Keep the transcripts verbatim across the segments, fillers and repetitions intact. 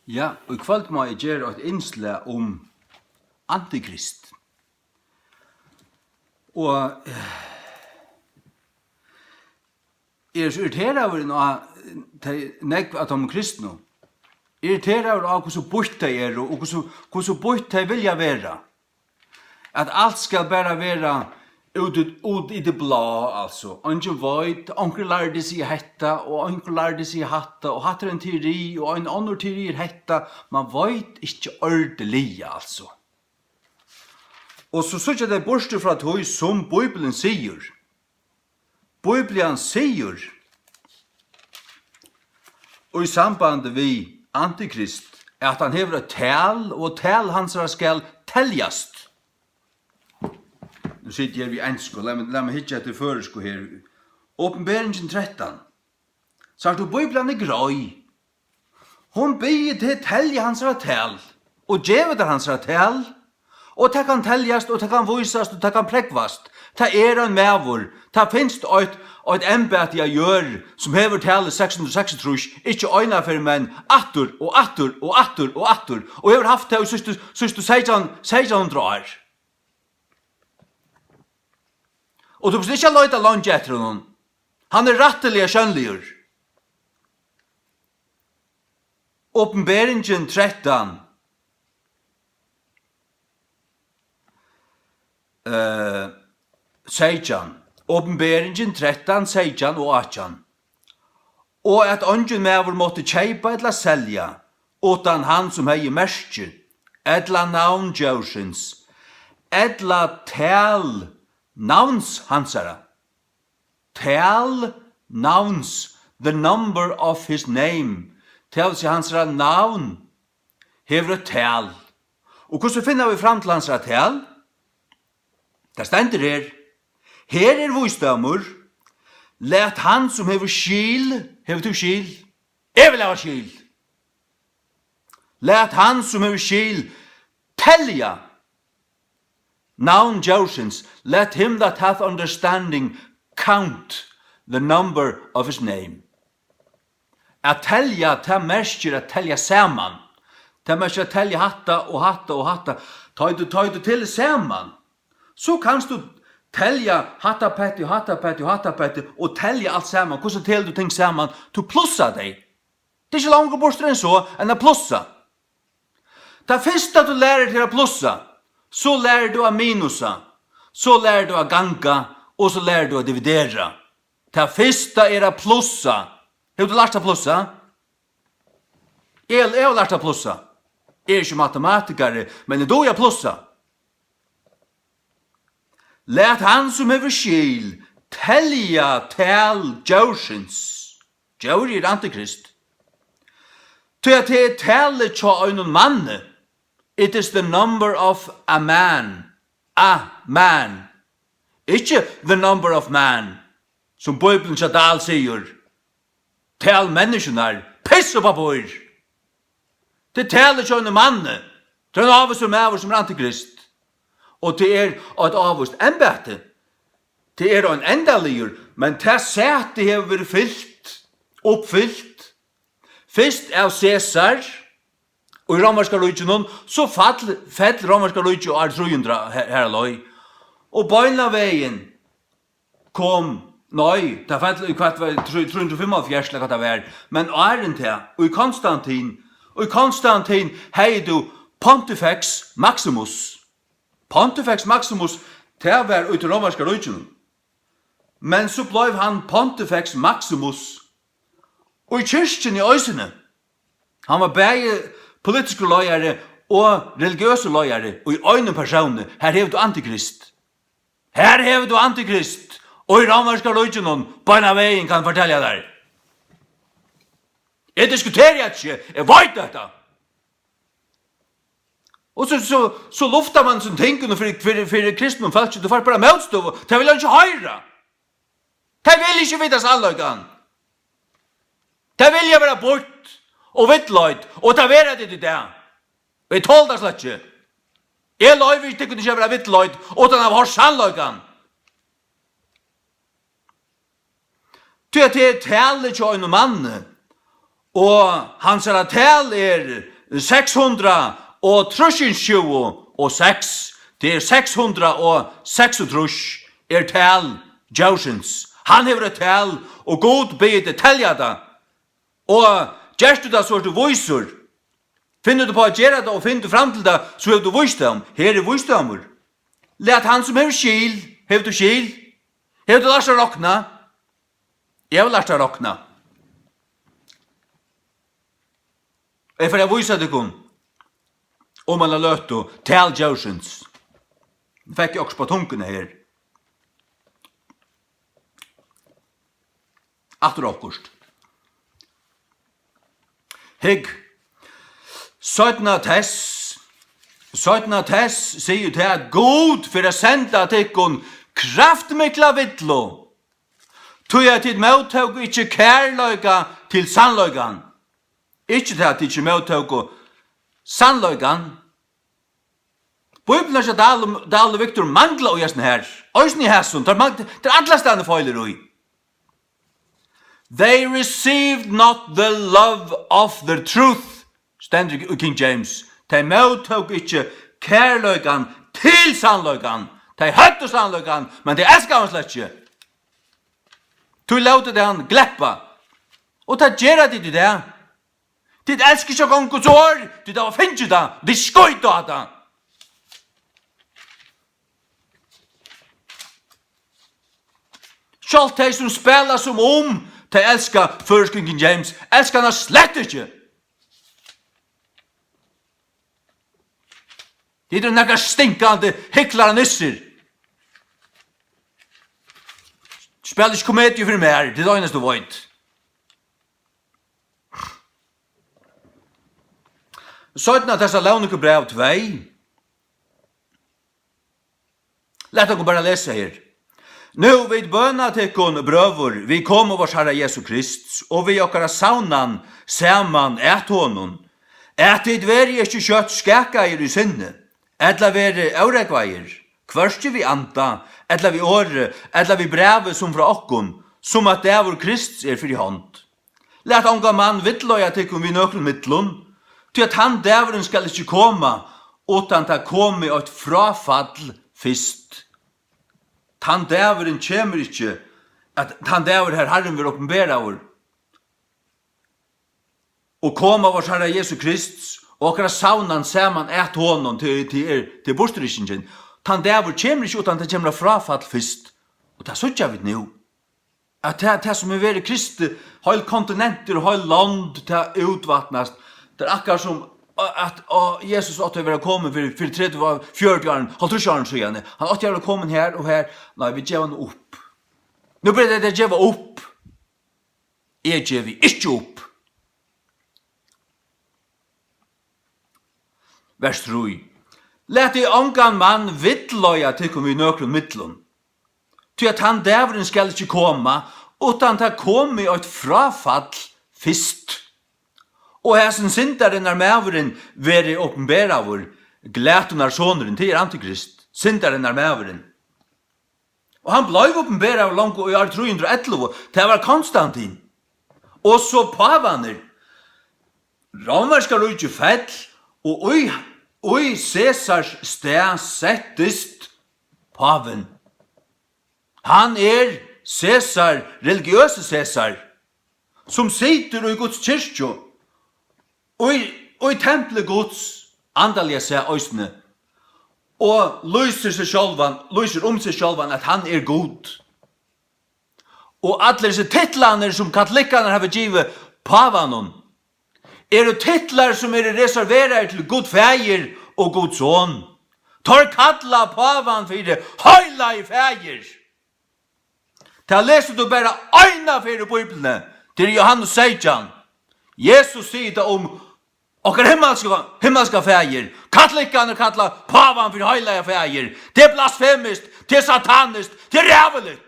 Ja, og í kvøld má eg gera eitt innslag um antikrist. Og, eh, eg eri so irriteraður á tey nógv av teimum kristnu. Irriteraður á, hvussu býtt tey eru, og hvussu, hvussu býtt tey vilja vera. At alt skal bara vera út í, út í tað bláa, altso. Eingin veit, onkur lærdi seg hetta, og onkur lærdi seg hatta, og hatta er ein teori, og ein onnur teori er hetta. Man veit ikki ordiliga, altso. Og so síggja tey burtur frá tí, sum Bíblian sigur. Bíblian sigur í sambandi við antikrist, at hann hevur eitt tal, og tal hansara skal teljast. Nú siti eg her við ensku, lat meg, lat meg hyggja eftir føroysku her. Opinberingin trettan. Sært tú, Bíblian er greið. Hon biður teg telja hansara tal, og gevur tær hansara tal, og tað kann teljast, og tað kann vísast, og tað kann prógvast. Tað er ein maður, tað finst eitt, eitt embæti á jørð, sum hevur talið seks hundrað og seksogtrýss, ikki eina ferð, men aftur og aftur og aftur og aftur, og hevur havt tað í síðstu, síðstu seytjan, seytjan hundrað ár. Og tú behøvir ikki at leita leingi eftir honum. Hann er rættiliga sjónligur. Opinberingin trettan, eh, seytjan. Opinberingin trettan, seytjan og átjan. Og at eingin maður mátti keypa ella selja, uttan hann, sum hevði merkið, ella navn djórsins, ella tal navns hansara. Tal navns, the number of his name, tað vil siga, hansara navn hevur eitt tal. Og hvussu finna vit fram til hansara tal? Tað stendur her. Her er vísdómur. Lat hann, sum hevur skil, hevur tú skil? Eg vil hava skil. Lat hann, sum hevur skil, telja navn djórsins. Let him that hath understanding count the number of his name. At telja, tað merkir at telja saman. Tað merkir at telja hatta og hatta og hatta. Tá ið tú, tá ið tú telur saman, so kanst tú telja hatta petti og hatta petti og hatta petti og telja alt saman. Hvussu telur tú ting saman? Tú plussar tey. Tað er ikki longur burtur enn so, enn at plussa. Tað fyrsta tú lærir, tað er at plussa, so lærir tú at minusa, so lærir tú at ganga, og so lærir tú at dividera. Tað fyrsta er at plussa. Hevur tú lært at plussa? Eg, eg havi lært at plussa. Eg eri ikki matematikari, men eg dugi at plussa. Lat hann, sum hevur skil, telja tal djórsins. Djórið er antikrist. Tí at tað er talið hjá einum manni. It is the number of a man. A man. Ikki the number of man, sum Bíblian hjá Dahl sigur. Tal menniskjunnar, piss og pappír. Tað er talið hjá einum manni. Tað er ein ávísur maður, sum er antikrist. Og tað er eitt ávíst embæti. Tað er ein endaligur, men tað sæti hevur verið fylt, uppfylt, fyrst av Cæsar í Rómverska ríkinum, so fall, fell Rómverska ríkið ár trý hundrað her, har leið. Og beinanvegin kom, nei, tað fall í, hvat var, trý, trý hundrað og fimmoghálvfjerðs, ella hvat tað var, men áðrenn tað, í Konstantin, í Konstantin hevði tú Pontifex Maximus. Pontifex Maximus, tað var í tí Rómverska ríkinum. Men so bleiv hann Pontifex Maximus í kirkjuni eisini. Hann var bæði politiskur leiðari og religiøsur leiðari í einum persóni. Har hevur tú antikrist. Har hevur tú antikrist. Og í Rómverska ríkinum, beinanvegin, kann eg fortelja tær. Eg diskuteri ikki, eg veit hetta. Og so, so, so luftar man sum tingini fyri, fyri, fyri kristnum fólki, tú fært bara mótstøðu. Tey vilja ikki hoyra. Tey vilja ikki vita sannleikan. Tey vilja vera býtt og villleidd, og tað verða tit í dag. Og eg toli tað slett ikki. Eg loyvi ikki tykkum ikki at vera villleidd uttan at hava hoyrt sannleikan. Tí at tað er talið hjá einum manni, og hansara tal er seks hundrað og trýsogtjúgu og seks. Tað er seks hundrað og seksogtrýss er tal djórsins. Hann hevur eitt tal, og Gud biður teg telja tað. Og gert tú tað, so ert tú vísur. Finnur tú upp á at gera tað, og finnur tú fram til tað, so hevur tú vísdóm. Her er vísdómur. Lat hann sum hevur skil. Hevur tú skil? Hevur tú lært at rokna? Eg havi lært at rokna. Eg fari at vísa tykkum um eina løtu tal djórsins. Fekk eg okkurt á tunguni her. Aftur okkurt. Hygg, seinna tess, seinna tess sigur tað, at Gud fer at senda tykkum kraftmikla villu, tí at tit móttóku ikki kærleika til sannleikan. Ikki tað, at tit ikki móttóku sannleikan. Bíblian hjá Dahl, Dahl og Victor mangla í hesum her. Eisini í hesum. Tær mang-, tær allastaðni feilir í. They received not the love of the truth, stendur í King James. Tey móttóku ikki kærleikan til sannleikan. Tey høvdu sannleikan, men tey elskaðu hann slett ikki. Tí lótu tey hann gleppa. Og tað gera tit í dag. Tit elska ikki at ganga Guds orð, tit hava fingið tað, tit skíta á tað. Sjálvt tey, sum spæla sum um tey elska føroysku King James, elska hana slett ikki. Tit eru nakrar stinkandi hyklaranissir. Spæl ikki komediu fyri mær, tað er tað einasta, tú veit. Seinna Tessalonikerbræv tvey. Lat okkum bara lesa her. Nú, vit bøna tykkum, brøður, við komu vors Harra Jesu Krists og við okkara savnan saman at honum, at tit verði ikki skjótt skakaðir í sinni, ella verði órógvaðir, hvørki við anda, ella við orði, ella við brævi sum frá okkum, sum at dagur Krists er fyri hond. Lat ongan mann villleiða tykkum við nøkrum millum, tí at tann dagurin skal ikki koma, uttan tað komi eitt fráfall fyrst. Tann dagurin kemur ikki, at tann dagur, har Harrin verður opinberaður, og koma vors Harra Jesu Krists, og okkara savnan saman at honum, til, til er, til burturrykkingin. Tann dagur kemur ikki, uttan tað kemur eitt fráfall fyrst. Og tað síggja vit nú. At tað, tað sum hevur verið kristið, heil kontinentur, heil lond, tað útvatnast. Tað er akkurát sum at, at Jesus átti at vera komin fyri, fyri tretivu, fjøruti árum, hálvtrýss árum síðani. Hann átti at vera komin her og her. Nei, vit geva nú upp. Nú byrja tey at geva upp. Eg gevi ikki upp. Vers trý. Latið ongan mann villleiða tykkum við nøkrum millum, tí at tann dagurin skal ikki koma, uttan tað komi eitt fráfall fyrst, og hasin syndarinnar maðurin verði opinberaður, glatunarsonurin, tað er antikrist, syndarinnar maðurin. Og hann bleiv opinberaður longu í ár trý hundrað og ellivu. Tað var Konstantin. Og so pávarnir. Rómverska ríkið fell, og í, í Caesars stað settist pávin. Hann er Caesar, religiøsi Caesar, sum situr í Guds kirkju, í, í templi Guds, andaliga sæð eisini, og lýsir seg sjálvan, lýsir um seg sjálvan, at hann er Gud. Og allir hesir titlarnir, sum katolikkarnir hava givið pávanum, eru titlar, sum eru reserveraðir til Gud Faðir og Gud Son. Teir kalla pávan fyri Heilagi Faðir. Tað lesur tú bara eina ferð í Bíbliuni. Tað er Jóhannes seytjan. Jesus sigur tað um okkara himmalska, himmalska Faðir. Katolikkarnir kalla pávan fyri Heilaga Faðir. Tað er blasfemiskt, tað er sataniskt, tað er ræðuligt.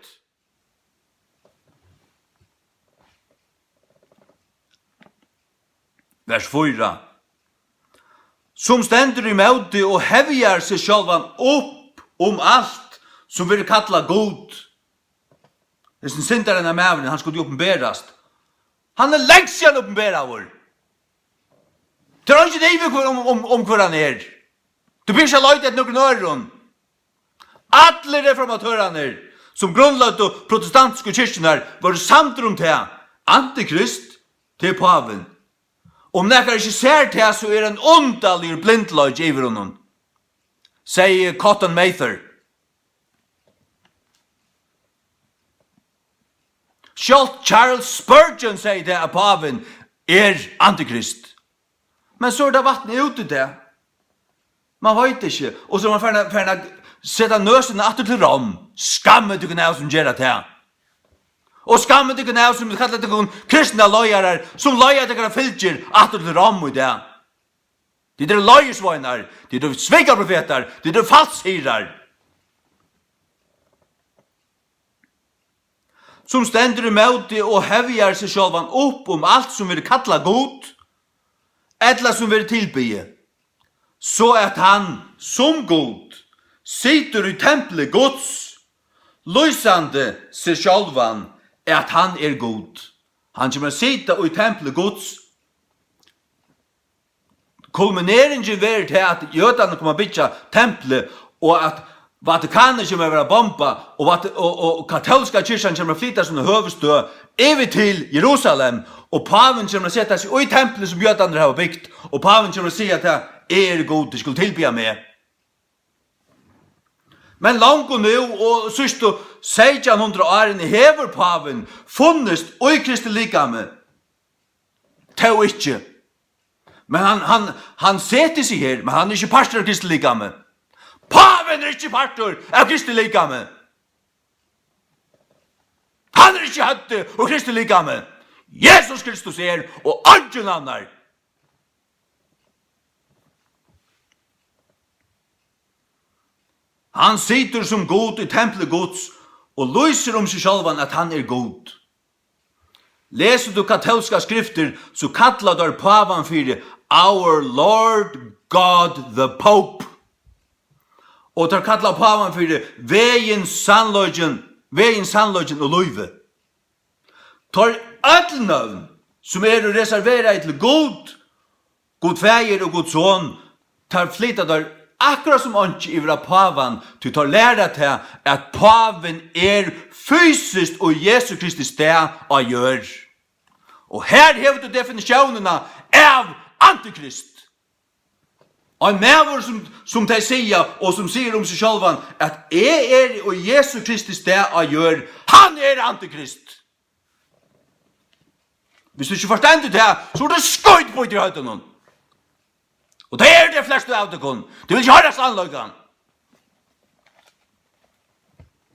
Vers fýra. Sum stendur ímóti og hevjar seg sjálvan upp um alt, sum verður kallað Gud. Hesin syndarinnar maðurin, hann skuldi opinberast. Hann er langt síðan opinberaður. Tað er eingin ivi um, um, um hvør hann er. Tú ber ikki at leita eftir nøkrum øðrum. Allir reformatørarnir, sum grundløgdu protestantsku kirkjurnar, vóru samdir um tað. Antikrist, tað er pávin. Um nakar ikki sær tað, so er ein undarligur blindleiki yvir honum, segði Cotton Mather. Sjálvt Charles Spurgeon segði tað, at pávin er antikrist. Men so er tað vatnið út í tað. Man veit ikki. Og so er man farin at, farin at seta nøsina aftur til Rom. Skammið tykkum av sum gera tað. Og skammið tykkum av sum kalla tykkum kristnar leiðarar, sum leiða tykkara fylgir aftur til Rom í dag. Tit eru leiðisveinar, tit eru svikaprofetar, tit eru falshirar. Sum stendur ímóti og hevjar seg sjálvan upp um alt, sum verður kallað Gud, ella sum verður tilbiðið, so at hann sum Gud situr í templi Guds, lýsandi seg sjálvan, at hann er Gud. Hann kemur at sita í templi Guds. Kulmineringin verður tað, at jødarnir koma at byggja templið, og at Vatikanið kemur at verða bombað, og Vat-, og, og katólska kirkjan kemur at flyta sína høvuðsstøð yvir til Jerusalem, og pávin kemur at seta seg í templið, sum jødarnir hava bygt, og pávin kemur at siga, at tað er Gud, tit skulu tilbiðja meg. Men longu nú, og síðstu seytjan hundrað árini, hevur pávin funnist í Kristi likami. Tó ikki. Men hann, hann, hann setir seg her, men hann er ikki partur av Kristi likami. Pávin er ikki partur av Kristi likami. Hann er ikki høvdið og Kristi likami. Jesus Kristus er, og eingin annar. Hann situr sum Gud í templi Guds og lýsir um seg sjálvan, at hann er Gud. Lesur tú katólskar skriftir, so kalla teir pávan fyri Our Lord God the Pope. Og teir kalla pávan fyri vegin, sannleikin, vegin, sannleikin og lívið. Teir øll nøvn, sum eru reserveraði til Gud, Gud Faðir og Gud Son, teir flyta teir akkurát sum einki yvir á pávan, tí teir læra tað, at pávin er fysiskt í Jesu Kristi stað á jørð. Og her hevur tú definitiónina av antikrist. Ein maður sum, sum tey siga, og sum sigur um seg sjálvan, at eg eri í Jesu Kristi stað á jørð, hann er antikrist. Hvis tú ikki forstendur tað, so er tað skítbítur í høvdinum. Og tað eru tey flestu av tykkum. Tey vilja ikki hoyra sannleikan.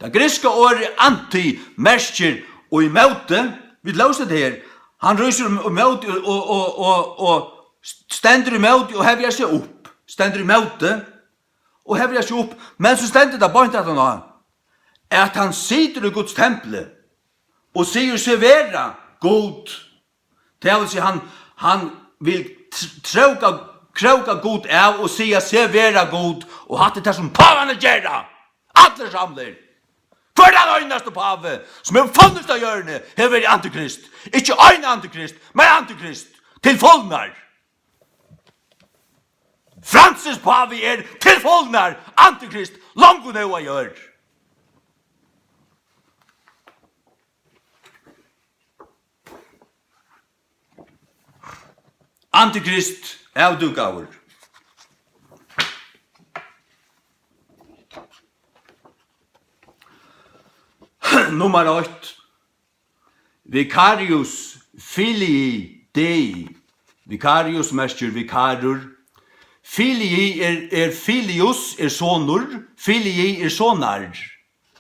Tað grikska orðið anti merkir ímóti. Vit lósu tað her. Hann rísur ímóti og, og, og, og, og stendur ímóti og hevjar seg upp. Stendur ímóti og hevjar seg upp. Men so stendur tað beint aftan á, at hann situr í Guds templi og sigur seg vera Gud. Tað vil siga, hann, hann vil tr-, tróka, króka Gud av og siga seg vera Gud, og hatta er tað, sum pávarnir gera. Allir samlir. Hvør tann einasti pávi, sum hevur funnist á jørðini, hevur verið antikrist. Ikki ein antikrist, men antikrist. Til fulnar. Francis pávi er til fulnar antikrist, longu nú á jørð. Antikrist, avdúkaður. Nummar eitt. Vicarius filii Dei. Vicarius merkir vikarur. Filii er, er filius, er sonur. Filii er sonar.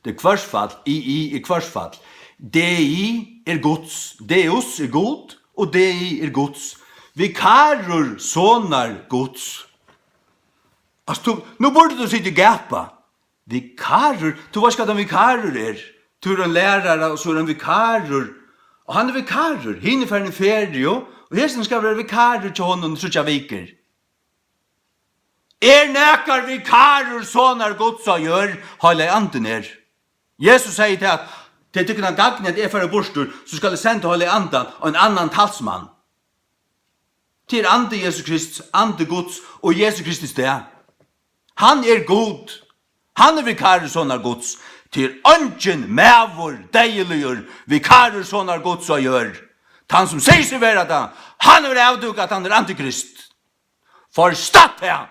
Tað er hvørsfall, i, i er hvørsfall. Dei er Guds, Deus er Gud, og Dei er Guds. Vikarur sonar Guds. Altso, tú, nú burdi tú sitið og gapað. Vikarur? Tú veitst, hvat ein vikarur er? Tú er ein lærari, og so er ein vikarur. Og hann er vikarur. Hin er farin í feriu, og hesin skal vera vikarur hjá honum í tríggjar vikur. Er nakar vikarur sonar Guds á jørð? Heilagi Andin er. Jesus segði tað, at tað tykkum at gagni, at eg fari burtur, so skal eg senda Heilaga Andan og ein annan talsmann. Tað er andi Jesus Krist, andi Guds og Jesus Kristi stað. Hann er Gud. Hann er vikarur sonar Guds. Tað er eingin maður deyðiligur vikarur sonar Guds á jørð. Tann sum sigur seg vera tað, hann hevur avdúkað, at hann er antikrist. Forstått tað!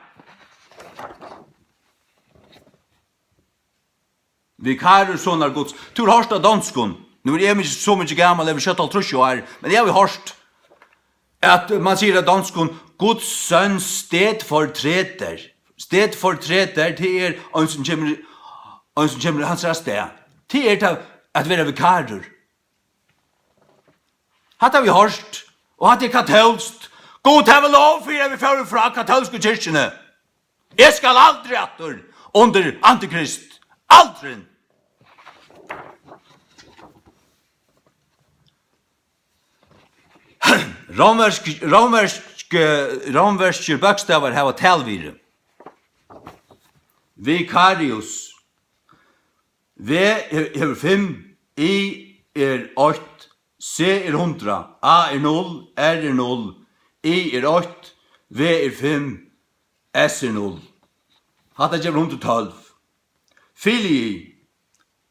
Vikarur sonar Guds. Tú hevur hoyrt á donskum. Nú eri eg ikki so mikið gamal, eg eri sjeyoghálvtrýss ár, men eg havi hoyrt at man sigur á donskum, Guds søns stedfortræder. Stedfortræder, tað er ein sum kemur, ein sum kemur í hansara stað. Tað er tað at vera vikarur. Hatta havi eg hoyrt, og hatta er katólskt. Gud havi lov fyri, at vit fóru frá katólsku kirkjuni. Eg skal aldri aftur undir antikrist. Aldrin. Rómversk, rómversk, rómverskir bókstavar hava talvirði. Vicarius. V he-, hevur fimm, I er eitt, C er hundrað, A er null, R er null, I er eitt, V er fimm, S er null. Hatta gevur hundrað og tólv. Filii,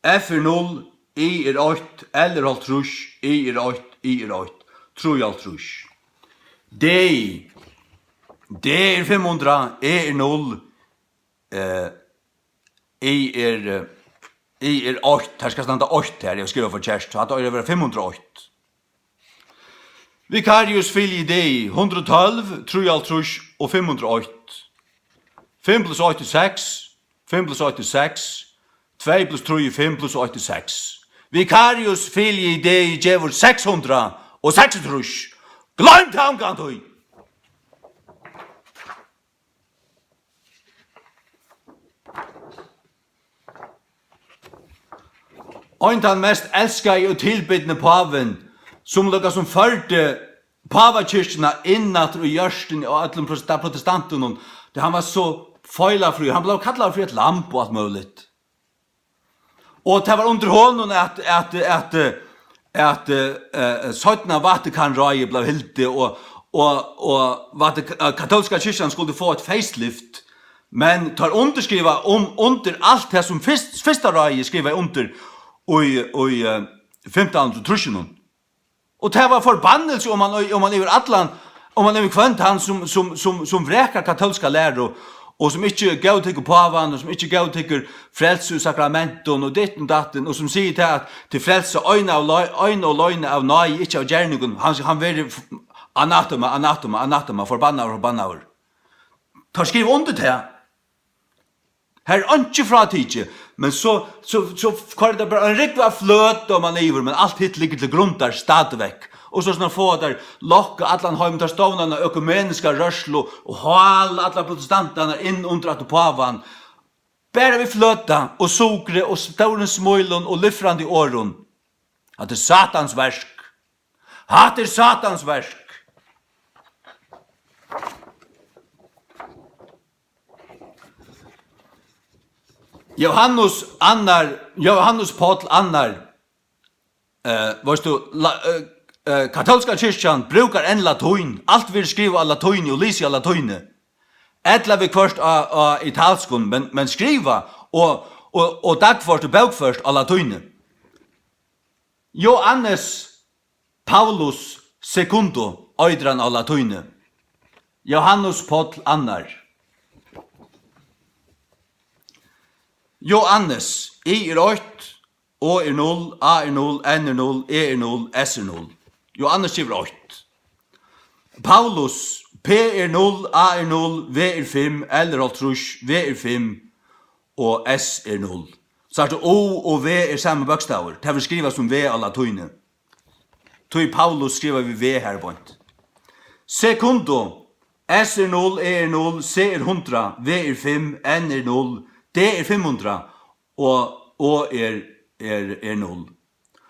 F er null, I er eitt, L er hálvtrýss, I er eitt, I er eitt, trýoghálvtrýss. D, D er fimm hundrað, E er null, eh, I er, eh, I er eitt, her skal standa eitt her, eg skrivi forkert, so hatta eigur at vera fimm hundrað og eitt. Vicarius Filii Dei, hundrað og tólv, trýoghálvtrýss og fimm hundrað og eitt. Fimm pluss eitt er seks, fimm pluss eitt er seks, tvey pluss trý er fimm pluss eitt er seks. Vicarius Filii Dei gevur seks hundrað og seksogtrýss. Gloym tað ongantíð! Ein tann mest elskaði og tilbidni pávin, sum líka sum førdi pávakirkjuna inn aftur í hjørtuni á øllum pros-, protestantunum, tí hann var so feilafríur, hann bleiv kallaður fyri eitt lamb og alt møguligt. Og tað var undir honum at, at, at, at, eh, seinna Vatikanráðið bleiv hildið, og, og, og Vatik-, eh, katólska kirkjan skuldi fáa eitt facelift, men teir undirskriva um, undir alt tað, sum fyrst, fyrsta ráðið skrivaði undir í, í, eh, fimtan hundrað og trýssunum. Og tað var forbannelse, um man, um man yvir allan, um man yvir hvønn tann, sum, sum, sum, sum vrakar katólska læru, og sum ikki góðtekur pávan, og sum ikki góðtekur frelsu í sakramentum, og ditten og datten, og sum sigur tað, at til frelsu ein av lei-, ein og aleina av náði, ikki av gerningum, hann, hann verður f-, anatema, anatema, anatema, forbannaður, forbannaður. Teir skriva undir tað. Her er einki frátikið, men so, so, so koyrir tað bara ein rúgvu av fløt oman yvir, men alt hitt liggur til grundar stadigvekk. Og so snart fáa teir lokka allan heimin, teir stovna eina økumeniska rørslu og hála allar protestantarnar inn undir aftur pávan. Bara við fløta og sukri og stórum smílum og lifrandi orðum. Hatta er Satans verk. Hatta er Satans verk. Johannes annar, Johannes Páll annar, eh, veitst tú, la-, eh, eh, katólska kirkjan brúkar enn latín. Alt verður skrivað á latíni og lisið á latíni. Ella viðhvørt á, á italskum, men, men skrivað og, og, og dagført og bókført á latíni. Johannes Paulus Secundo, eitur hann á latíni. Johannes Páll annar. Johannes, I er eitt, O er null, A er null, N er null, E er null, S er null. Johannes gevur eitt. Paulus, P er null, A er null, V er fimm, L er hálvtrýss, V er fimm og S er null. Sært tú, O og V er sami bókstavur. Tað vil skriva sum V á latíni. Tí Paulus skrivar við V her beint. Secundo, S er null, E er null, C er hundrað, V er fimm, N er null, D er fimm hundrað og O er, er, er null.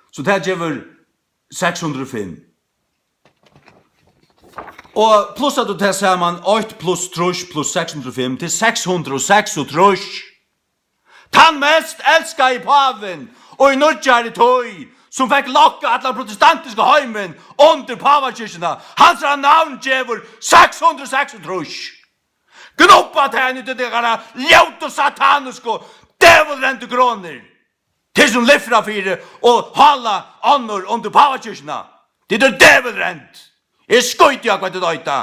So tað gevur seks hundrað og fimm. Og plussar tú tað saman, eitt pluss trýss pluss seks hundrað og fimm, til seks hundrað og seksogtrýss. Tann mest elskaði pávin í nýggjari tíð, sum fekk lokkað allan protestantiska heimin undir pávakirkjuna. Hansara navn gevur seks hundrað og seksogtrýss. Gnubba tað nú, tit tykkara ljótu, satanisku, dævulrendu gronir. Tit sum lifra fyri og hála onnur undir pávakirkjuna. Tit eru dævulrend. Eg skíti á, hvat tit eita.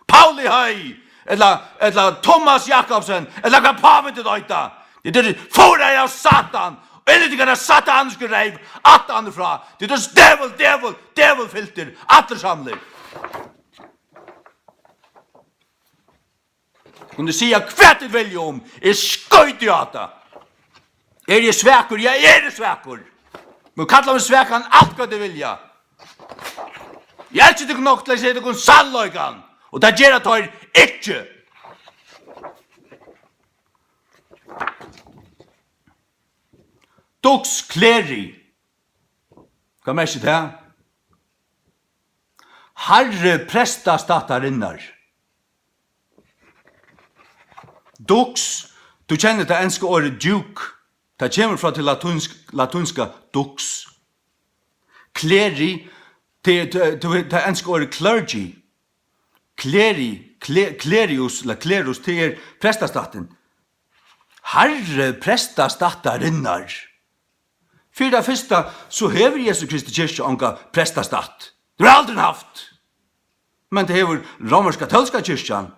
Pauli Høy, ella, ella Thomas Jakobsen, ella hvat pávin tit eita. Tit eru fóðraðir av Satan. Og inni tykkara satanisku reyv, aftan og frá. Tit eru dævul, dævul, dævulfyltir, allir samlir. Kunnu siga hvat tit vilja um, eg skíti á tað. Eri eg svakur? Ja, eg eri svakur. Men kalla meg svakan alt hvat tit vilja. Eg elski tykkum nokk til at siga tykkum sannleikan, og tað gera teir ikki. Dux cleri. Hvat merkir tað? Harri prestastattarinnar. Dux, tú kennir tað enska orðið duke. Tað kemur frá tí latínsk-, latínska dux. Cleri, tað, tað, tað, tað enska orðið clergy. Cleri, cle-, clerius, ella clerus, tað er prestastattin. Harri prestastattarinnar. Fyri tað fyrsta, so hevur Jesu Kristi kirkja onga prestastatt. Tað hevur aldrin havt. Men tað hevur rómversk-katólska kirkjan.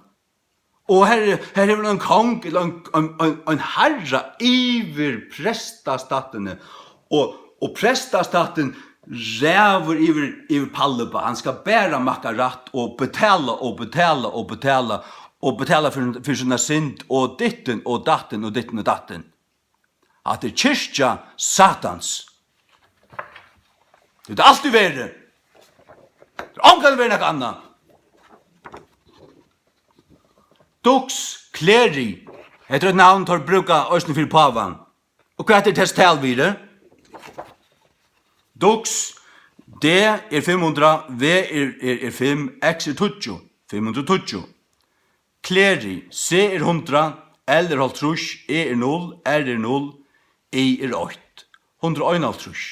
Og her, her hevur ein kong, ella ein, ein, ein, ein harra yvir prestastattini. Og, og prestastattin ræður yvir, yvir Palliba. Hann skal bara makka rætt og betala og betala og betala og betala fyri, fyri sína synd og dittin og dattin og dittin og dattin. Hatta er kirkja Satans. Tað er altíð verið. Tað er ongantíð verið nakað annað. Dux cleri. Hetta er eitt navn, teir brúka eisini fyri pávan. Og hvat er tess talvirði? Dux, D er fimm hundrað, V er, er, er fimm, X er tíggju, fimm hundrað og tíggju. Cleri, C er hundrað, L er hálvtrýss, E er null, R er null, I er eitt. Hundrað og einoghálvtrýss.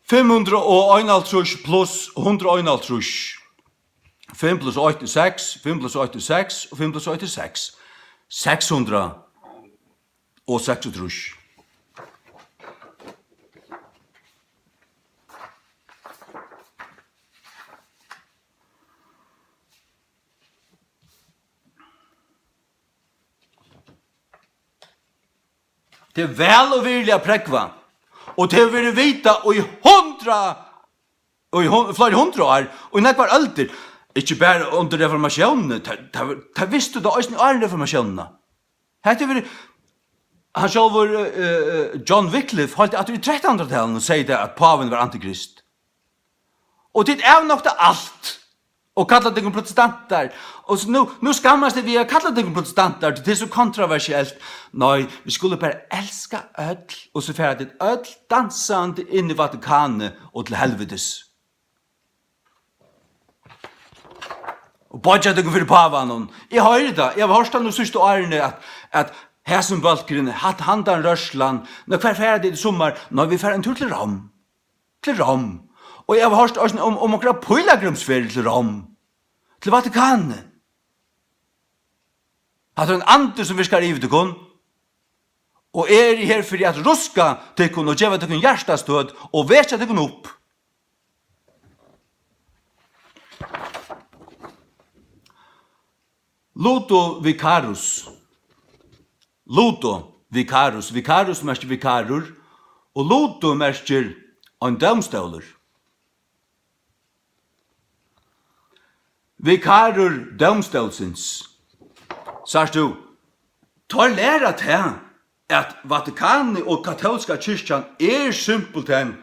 Fimm hundrað og einoghálvtrýss pluss hundrað og einoghálvtrýss. Fimm pluss eitt er seks, fimm pluss eitt er seks, og fimm pluss eitt er seks. Seks hundrað og seksogtrýss. Tað er væl og virðiliga at prógva, og tað hevur verið vitað í hundrað, og í hun-, fleiri hundrað ár, og í nógvar øldir, ikki bara undir reformatiónini, tað, tað, tað vistu tað eisini áðrenn reformatiónina. Hetta hevur verið, hann sjálvur, eh, eh, John Wycliffe, helt aftur í trettanhundraðtalinum og segði tað, at pávin var antikrist. Og tit avnokta alt og kalla tykkum protestantar. Og so nú, nú skammast eg við at kalla tykkum protestantar, tí tað er so kontroversielt. Nei, vit skulu bara elska øll, og so fara tit øll dansandi inn í Vatikanið og til helvitis. Og boyggja tykkum fyri pávanum. Eg hoyri tað. Eg havi hoyrt tað nú síðstu árini, at, at hesin bólkurin, hat-, handan rørslan, nú, hvar fara tit í summar? Nei, vit fara ein túr til Rom. Til Rom. Og eg havi hoyrt eisini um, um onkra pílagrímsferð til Rom. Til Vatikanið. Hatta er ein andi, sum virkar yvir tykkum. Og eg eri her fyri at ruska tykkum og geva tykkum hjartastøð og vekja tykkum upp. Ludo vicarus. Ludo vicarus. Vicarus merkir vikarur, og ludo merkir ein dómstólur. Vikarur dómstólsins. Sært tú, teir læra tað, at Vatikanið og katólska kirkjan er simpelthen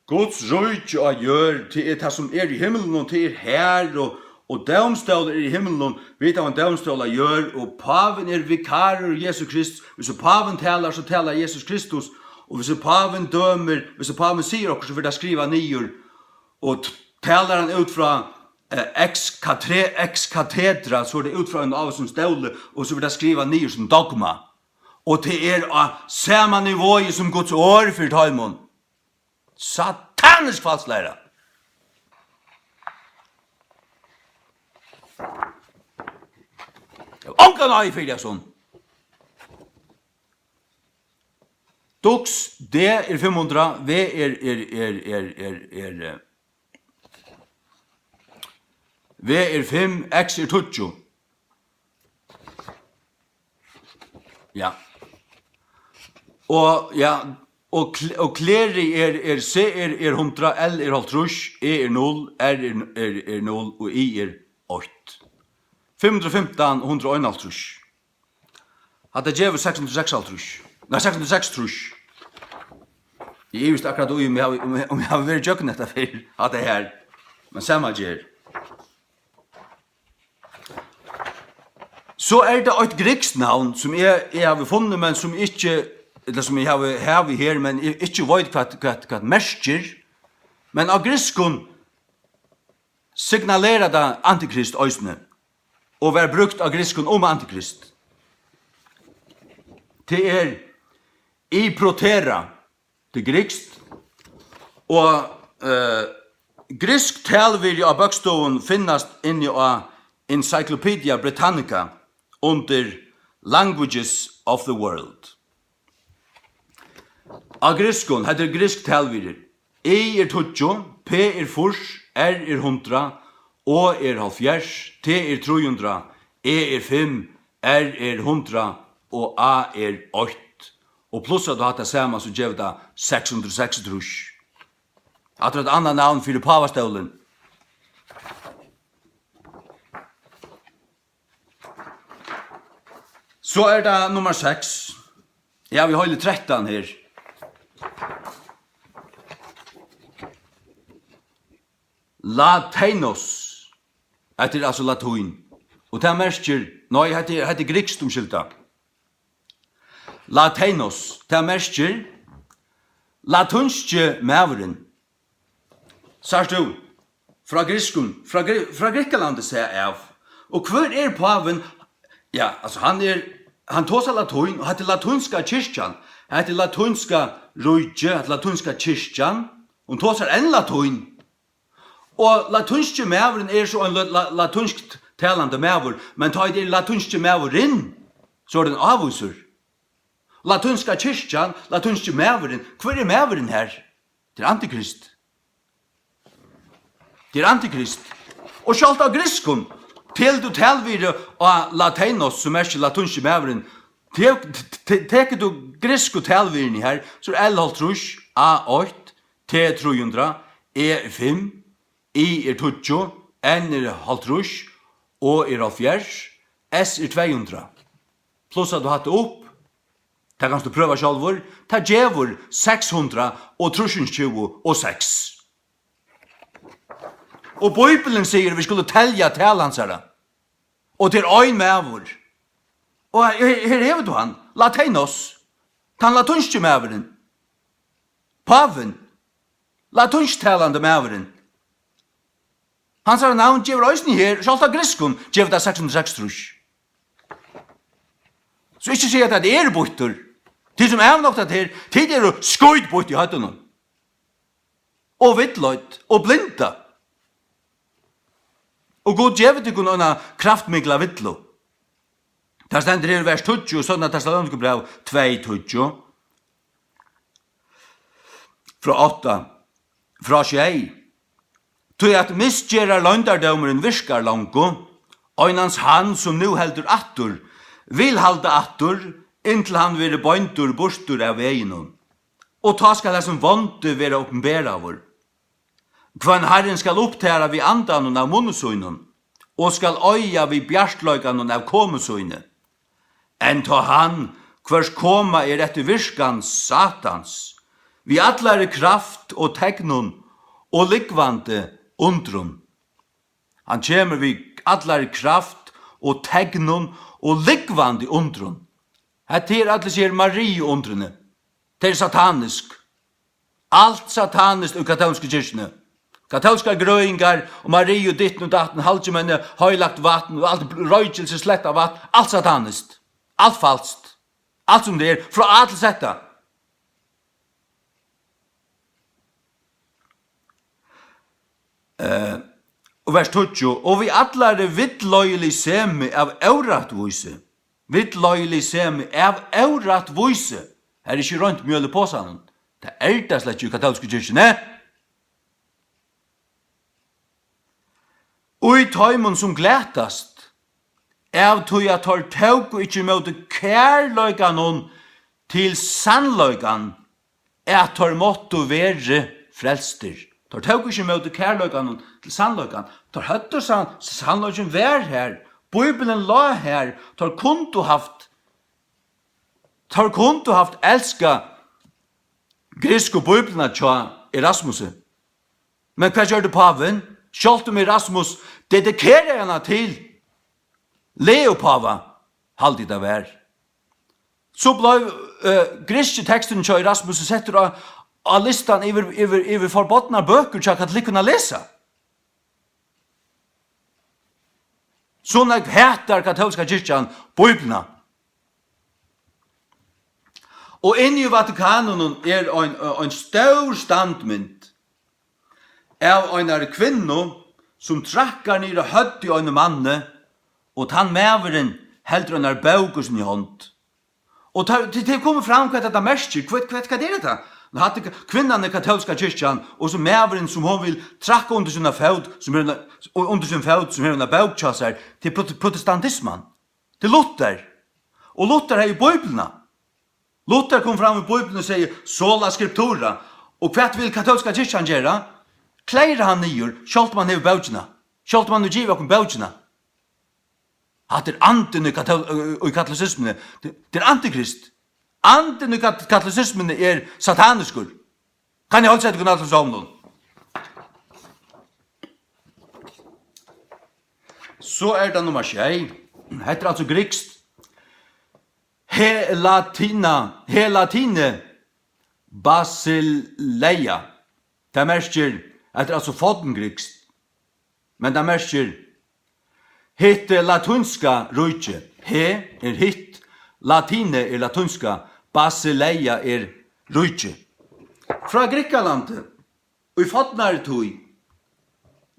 Guds ríki á jørð, tað er tað, sum er í himlunum, tað er har, og, og dómstólar er í himlunum. Vit hava ein dómstól á jørð, og pávin er vikarur Jesu Kristus. Hvis pávin talar, so talar Jesus Kristus, og hvis pávin dømir, hvis pávin sigur okkurt, so verður tað skrivað niður, og t-, talar hann út frá, eh, ex catre-, ex cathedra, so er tað út frá einum ávísum stóli, og so verður tað skrivað niður sum dogma. Og tað er á sama nivoi sum Guds orð fyri teimum. Satanisk falsklæra. Eg havi ongan áhuga fyri hasum. Dux, D er fimm hundrað, V er, er, er, er, er, er, eh, V er fimm, X er tíggju. Ja. Og, ja, og kl-, og kleri er, er, C er, er hundrað, L er hálvtrýss, E er null, R er, er, er null og I er eitt. Fimm hundrað og fimtan, hundrað og einoghálvtrýss. Hatta gevur seks hundrað og seksoghálvtrýss. Nei, seks hundrað og seksogtrýss. Eg ivist akkurát í, um eg havi, um eg, um eg havi verið gjøgnum hetta fyrr, hatta her. Men sama ger. So er tað eitt grikskt navn, sum eg, eg havi funnið, men sum ikki, ella sum eg havi, havi her, men eg ikki veit, hvat, hvat, hvat merkir. Men á grikskum signalerar tað antikrist eisini, og var brúkt á grikskum um antikrist. Tað er i protera, tað er grikskt, og, eh, griksk talvirði á bókstavum finnast inni á Encyclopedia Britannica undir Languages of the World. Á grikskum, hetta er griksk talvirði. I er tíggju, P er fýrs, R er hundrað, O er hálvfjerðs, T er trý hundrað, E er fimm, R er hundrað og A er eitt. Og plussar tú hatta saman, so gevur tað seks hundrað og seksogtrýss. Hatta er eitt annað navn fyri pávastólin. So er tað nummar seks. Eg havi heili trettan her. Lateinos. Hetta er altso latín. Og tað merkir, nei, hetta er, hetta er grikskt, umskylda. Lateinos, tað merkir latínski maðurin. Sært tú? Frá grikskum, frá Gri-, frá Grikkalandi, sær av. Og hvør er pávin? Ja, altso, hann er, hann tosar latín, og hetta er latínska kirkjan, hetta er latínska ríkið, hetta er latínska kirkjan, hon tosar enn latín. Og latínski maðurin er so ein la-, la-, latínsk talandi maður, men tá ið tað er latínski maðurin, so er tað ein ávísur. Latínska kirkjan, latínski maðurin, hvør er maðurin her? Tað er antikrist. Tað er antikrist. Og sjálvt á grikskum, telur tú talvirði á lateinos, sum merkir latínski maðurin, te-, te-, tekur tú griksku talvirðini her, so er L hálvtrýss, A eitt, T trý hundrað, E fimm, I er tíggju, N er hálvtrýss, O er hálvfjerðs, S er tvey hundrað. Plussar tú hatta upp, tað kanst tú prøva sjálvur, tað gevur seks hundrað og trýsogtjúgu og seks. Og Bíblian sigur, vit skulu telja tal hansara. Og tað er ein maður. Og her, her hevur tú hann, Lateinos, tann latínski maðurin, pávin, latínsktalandi maðurin. Hansara navn gevur eisini her, sjálvt á grikskum gevur tað seks hundrað og seksogtrýss. So ikki siga, at tað er býttur. Tit sum avnokta tað her, tit eru skítbýtt í høvdinum. Og villleidd og blinda. Og Gud gevur tykkum eina kraftmikla villu. Tað stendur her í vers tíggju í Seinna Tessalonikerbræv tvey tíggju. Frá átta, frá sjey. Tí at misgerðarloyndardómurin virkar longu, einans hann, sum nú heldur aftur, vil halda aftur, inntil hann verður beindur burtur av veginum. Og tá skal hasin vondi vera opinberaður, hvønn Harrin skal upptara við andanum av munni sínum, og skal oyða við bjartleikanum av komu síni. Enn tá hann, hvørs koma er eftir virkan Satans, við allari kraft og teknum og lúgvandi undrum. Hann kemur við allari kraft og teknum og lúgvandi undrum. Hetta er øll hesi her Mariuundrini. Tað er satanisk. Alt sataniskt í katólsku kirkjuni. Katólskar grøðingar og Mariu ditten og datten, halgimenni, heilagt vatn og alt roykilsi, slettað vatn, alt sataniskt. Alt falskt. Alt sum tað er, frá A til Z. Eh, og vers tíggju: "Og við allari villleiðiligemi av órættvísi." Villleiðiligemi av órættvísi. Her er ikki reint mjøl í posanum. Tað er tað slett ikki í katólsku kirkjuni. Í teimum, sum glatast, av tí at teir tóku ikki ímóti kærleikanum til sannleikan, at teir máttu verið frelstir. Teir tóku ikki ímóti kærleikanum til sannleikan. Teir høvdu sann-, sannleikin var har. Bíblian lá har. Teir kundu havt, teir kundu havt elskað griksku bíbliuna hjá Erasmusi. Men hvat gjørdi pávin? Sjálvt um Erasmus dedikeraði hana til Leopáva, haldi eg tað var, so bleiv, eh, grikski teksturin hjá Erasmusi settur á, á listan yvir, yvir, yvir forbodnar bøkur hjá katolikkum at lesa. So nógv hatar katólska kirkjan Bíbliuna. Og inni í Vatikanum er ein, ein stór standmynd av einari kvinnu, sum traðkar niður á høvdið á einum manni, og tann maðurin heldur einari bók í síni hond. Og tá, tað, tað er komið fram, hvat hetta merkir. Hvat, hvat, hvat er hetta? Nú, hatta er ka-, kvinnan er katólska kirkjan, og so maðurin, sum hon vil trakka undir sína fót, sum hevur eina, undir sín fót, sum hevur eina bók hjá sær, til prot-, protestantisman. Til Luther. Og Luther hevði Bíbliuna. Luther kom fram við Bíbliuna og segði: "Sola scriptura." Og hvat vil katólska kirkjan gera? Kleyra hann niður, sjálvt um hann hevur bókina. Sjálvt um hann hevur givið okkum bókina. Hatta er andin í katól-, í katolisismuni. Tað, tað er antikrist. Andin í kat-, katolisismuni er sataniskur. Kann eg heilsa tykkum øllum somlum? So er tað nummar sjey. Hetta er altso grikskt. He latina, he latine basileia. Tað merkir, hetta er altso forngrikskt. Men tað merkir, hitt latínska ríki. He er hitt, latine er latínska, basileia er ríki. Frá Grikkalandi, í fornari tíð,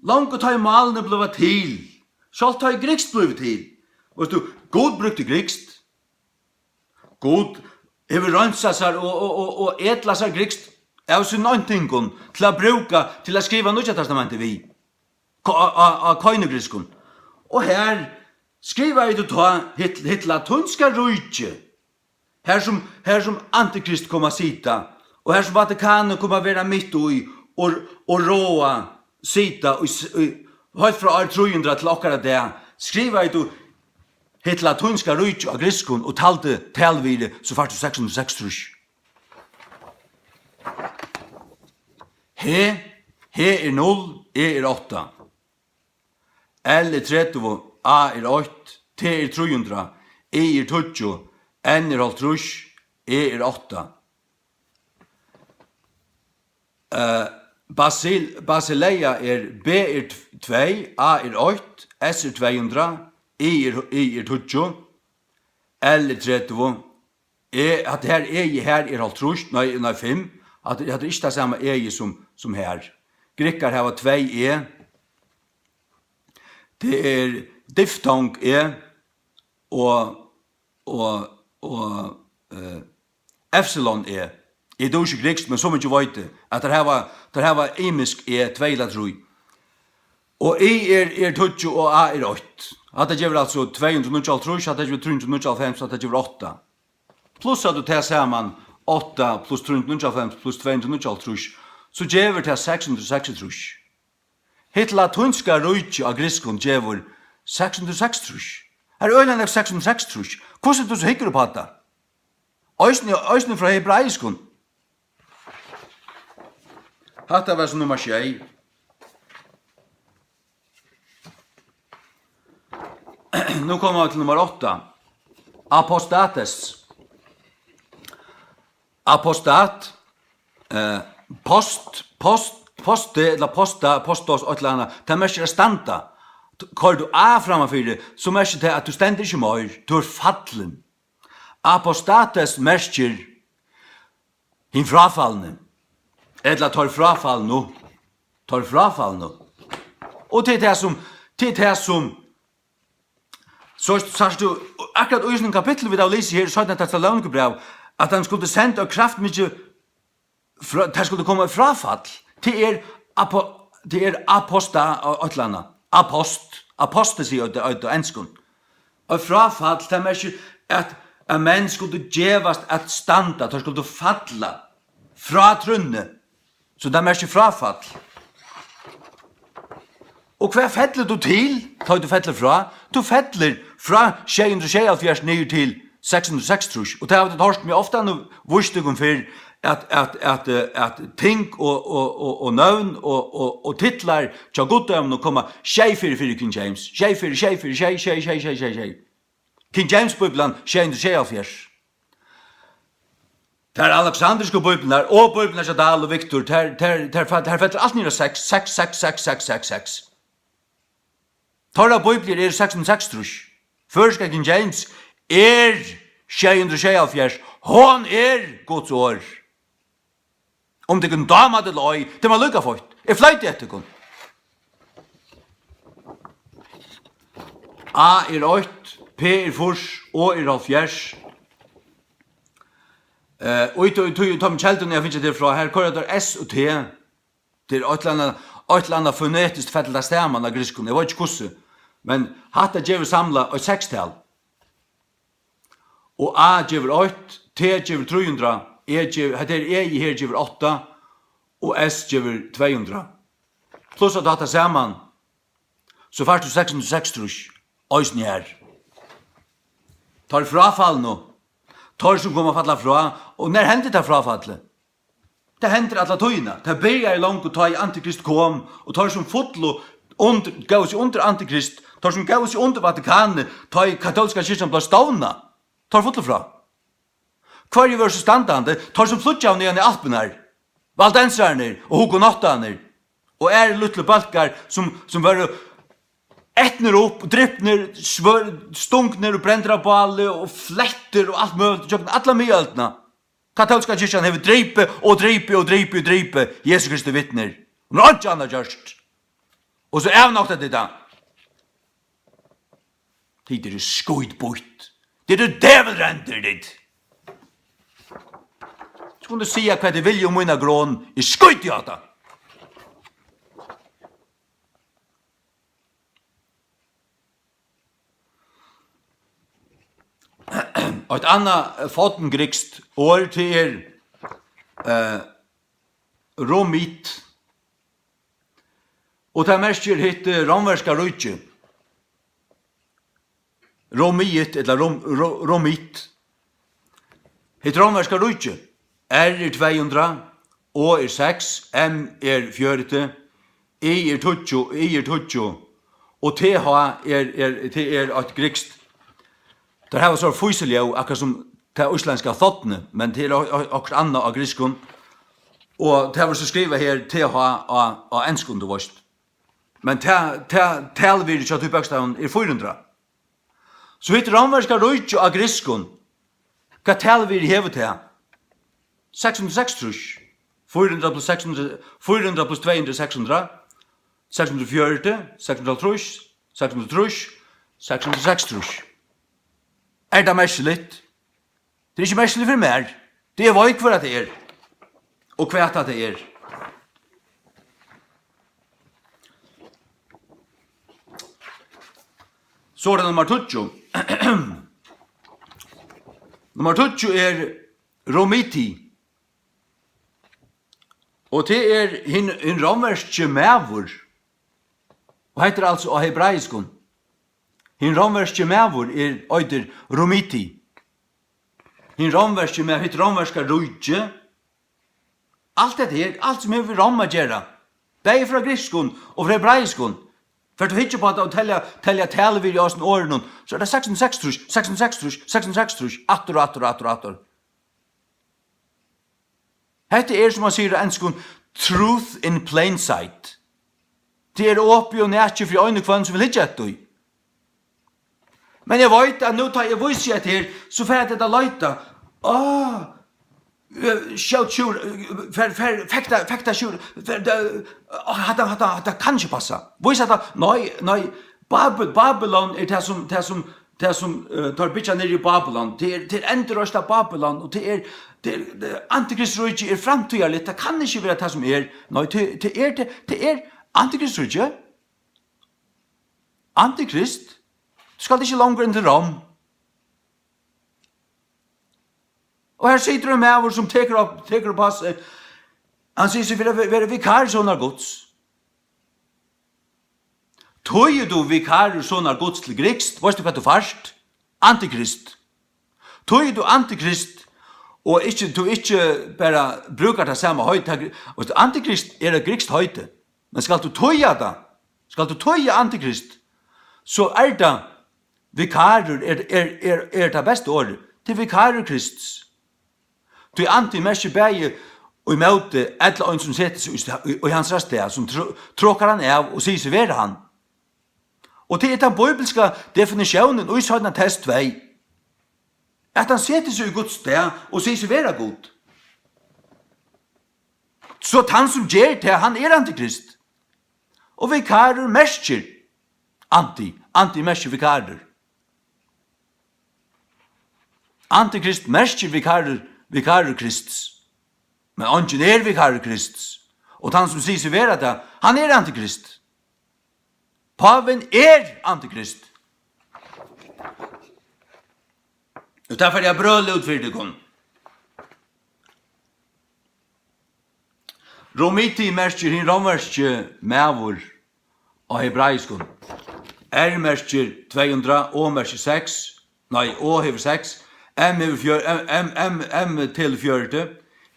longu tá ið málini bliva til, sjálvt tá ið grikskt blivu til, veitst tú, Gud brúkti grikskt. Gud hevur reinsað sær og, og, og, og etlað sær grikskt av sínum eintingum til at brúka, til at skriva Nýggja Testamentið við, á, á, á koinugrikskum. Og her skrivaði tú tá hitt, hitt latínska ríki, her sum, her sum antikrist kom at sita, og her sum Vatikanið kom at vera mitt í og, og ráða, sita í s-, í, heilt frá ár trý hundrað til okkara dag, skrivaði tú hitt latínska ríki á grikskum og taldi talvirði, so fært tú seks hundrað og seksogtrýss. He, he er null, e er átta. L er tretivu, A er eitt, T er trý hundrað, I er tíggju, N er hálvtrýss, E er átta. Eh, Basil-, Basileia er, B er t-, tvey, A er eitt, S er tvey hundrað, I er, I er tíggju, L er tretivu, E, hatta her E her er hálvtrýss, nei, nei, fimm. Hatta, hatta er ikki tað sama E sum, sum her. Grikkar hava tvey E. Tað er diftong E og, og, og, eh, epsilon E. Eg dugi ikki grikskt, men so mikið veit eg, at teir hava, teir hava ymisk E, tvey ella trý. Og I er, er tíggju og A er eitt. Hatta gevur altso tvey hundrað og níggjuoghálvtrýss, hatta gevur trý hundrað og níggjuoghálvfems, hatta gevur átta. Plussar tú tað saman, átta pluss trý hundrað og níggjuoghálvfems pluss tvey hundrað og níggjuoghálvtrýss, so gevur tað seks hundrað og seksogtrýss. Hitt latínska ríkið á grikskum gevur seks hundrað og seksogtrýss. Har er øgiliga nógv seks hundrað og seksogtrýss. Hvussu er tú so hyggur upp á tað? Eisini, eisini frá hebraiskum. Hatta var so nummar sjey. Nú koma vit til nummar átta. Apostates. Apostat, eh, post, post, posti ella posta, postos, eitt ella annað. Tað merkir at standa. Koyrir tú a frammanfyri, so merkir tað, at tú stendur ikki meir. Tú ert fallin. Apostates merkir hin fráfalni, ella teir fráfalnu, teir fráfalnu. Og til tað sum, til tað sum, so sært tú, akkurát í hesum kapitli, vit hava lisið her í seinna Tessalonikabræv, at hann skuldi senda eitt kraftmikið frá, tað skuldi koma eitt fráfall. Tað er apo-, tað er aposta-, eitt ella annað. Apost-, apostasy á, á, á enskum. Eitt fráfall, tað merkir, at, at menn skuldu gevast at standa, teir skuldu falla frá trúnni. So tað merkir fráfall. Og hvar fellur tú til, tá tú fellur frá? Tú fellur frá sjey hundrað og sjeyoghálvfjerðs niður til seks hundrað og seksogtrýss. Og tað hava vit hoyrt mær ofta nú víst tykkum fyrr, at, at, at, eh, at ting og, og, og, og nøvn og, og, og titlar hjá guddómunum koma sjey fyri, fyri King James. Sjey fyri, sjey fyri, sjey, sjey, sjey, sjey, sjey, sjey. King James Bíblian, sjey hundrað og sjeyoghálvfjerðs. Tær aleksandrisku bíbliurnar og bíbliurnar hjá Dahl og Victor, tær, tær, tær, tær fellur alt niður á seks, seks, seks, seks, seks, seks, seks. Teirra bíbliur eru seks hundrað og seksogtrýss. Føroyska King James er sjey hundrað og sjeyoghálvfjerðs. Hon er Guds orð. Um tykkum dámar tað ella ei, tað er mær líka feitt. Eg fleiti eftir tykkum. A er eitt, P er fýrs, O er hálvfjerðs. Eh, og í tí, í tí, í teimum keldum, eg havi fingið tað frá, her koyra teir S og T. Tað er eitt ella annað, eitt ella annað fonetiskt fellur tað saman á grikskum, eg veit ikki hvussu. Men hatta gevur samlað eitt sekstal. Og A gevur eitt, T gevur trý hundrað, E gevur, hetta er E her gevur átta, og S gevur tvey hundrað. Plussa tú hatta saman, so fært tú seks hundrað og seksogtrýss, eisini her. Teir fráfalnu, teir sum koma at falla frá, og nær hendir tað fráfallið? Tað hendir alla tíðina. Tað byrjaði longu tá ið Antikrist kom, og teir sum fullu und-, góvu seg undir Antikrist, teir sum góvu seg undir Vatikanið, tá ið katólska kirkjan bleiv stovnað, teir fullu frá. Hvørji vóru so standandi? Teir sum flýggjaðu niðan í Alpirnar, valdensararnir og hugenottarnir, og aðrir lítlir bólkar sum, sum vóru etnir upp, dripnir, svør-, stungnir og brendir á báli og flettir og alt møguligt gjøgnum alla miðøldina. Katólska kirkjan hevur dripið og dripið og dripið og dripið Jesu Kristi vitnir. Hon hevur einki annað gjørt. Og so avnokta tit tað. Tit eru skítbýtt. Tit eru djevulrendir, tit. Skulu siga hvat tit vilja um mína grund, eg skíti á tað. Eitt annað, eh, forngrikskt orð, tað er, eh, romit. Og tað merkir hitt, eh, rómverska ríkið. Romiet ella Rom-, Ro-, Romit. Hitt rómverska ríkið. R er tvey hundrað, O er seks, M er fjøruti, I er tíggju, I er tíggju, og T H er, er, tað er eitt grikskt. Teir hava so fýsiljóð, akkurát sum tað íslendska thotne, men tað er o-, o-, okkurt annað á grikskum. Og tað var so skrivað her T H á, á enskum, tú veist. Men tað, tað talvirðið hjá tí bókstavinum er fýra hundrað. So hitt rómverska ríkið á grikskum, hvat talvirði hevur tað? Seks hundrað og seksogtrýss. Fýra hundrað pluss seks hundrað, fýra hundrað pluss tvey hundrað er seks hundrað. Seks hundrað og fjøruti, seks hundrað og hálvtrýss, seks hundrað og trýss, seks hundrað og seksogtrýss. Er tað merkiligt? Tað er ikki merkiligt fyri mær. Tað er, eg veit, hvør at tað er. Og hvat at tað er. So er tað nummar tíggju. Nummar tíggju er romiti. Og tað er hin, hin rómverski maður. Og hetta er altso á hebraiskum. Hin rómverski maður er, eitur romiti. Hin rómverski maður, hitt rómverska ríki. Alt hetta her, alt sum hevur við Rom at gera, bæði frá grikskum og frá hebraiskum. Fert tú hyggja upp á tað og telja, telja talvirði á hesum orðunum, so er tað seks hundrað og seksogtrýss, seks hundrað og seksogtrýss, seks hundrað og seksogtrýss, aftur og aftur og aftur og aftur. Hetta er, sum man sigur á enskum, truth in plain sight. Tað er opið og nakið fyri ein og hvønn, sum vil hyggja eftir tí. Men eg veit, at nú tá eg vísi hetta her, so fara tit at leita. Á, eh, skjót sjúrður, eh, fer, fer, fekta, fekta sjúrður, fer, eh, á, hatta, hatta, hatta kann ikki passa. Vís hatta, nei, nei, Babel, Babylon er tað sum, tað sum, tað sum, eh, teir byggja niðri í Babylon. Tað er, tað er endurreist av Babylon, og tað er, tað er, tað er, antikristuríkið er framtíðarligt, tað kann ikki vera tað sum er. Nei, tað, tað er, tað, tað er antikristuríkið. Antikrist, tú skalt ikki longur inn til Rom. Og her situr ein maður sum tekur upp, tekur upp á seg, hann sigur seg vera, vera vikarur sonar Guds. Týðir tú vikarur sonar Guds til grikskt, veitst tú hvat tú fært? Antikrist. Týðir tú antikrist, og ikki, tú ikki bara brúkar tað sama heit, tað gri-, veitst tú, antikrist er eitt grikskt heiti, men skalt tú týða tað, skalt tú týða antikrist, so er tað vikarur, er, er, er, er tað besta orðið, tað er vikarur Krists. Tí anti merkir bæði ímóti ella ein, sum setir seg í sta-, í, í hansara stað, sum tro-, trokar hann av og sigur seg vera hann. Og tað er tann bíbliska definitiónin í seinna test tvey, at hann setir seg í Guds stað og sigur seg vera Gud. So tann sum ger tað, hann er antikrist. Og vikarur merkir anti, anti merkir vikarur. Antikrist merkir vikarur, vikarur Krists. Men eingin er vikarur Krists. Og tann sum sigur seg vera tað, hann er antikrist. Pávin er antikrist. Og tað fari eg at brøla út fyri tykkum. Romiti merkir hin rómverski maður á hebraiskum. R merkir tvey hundrað, O merkir seks, nei, O hevur seks, M hevur fjør-, M, M, M, M telur fjøruti,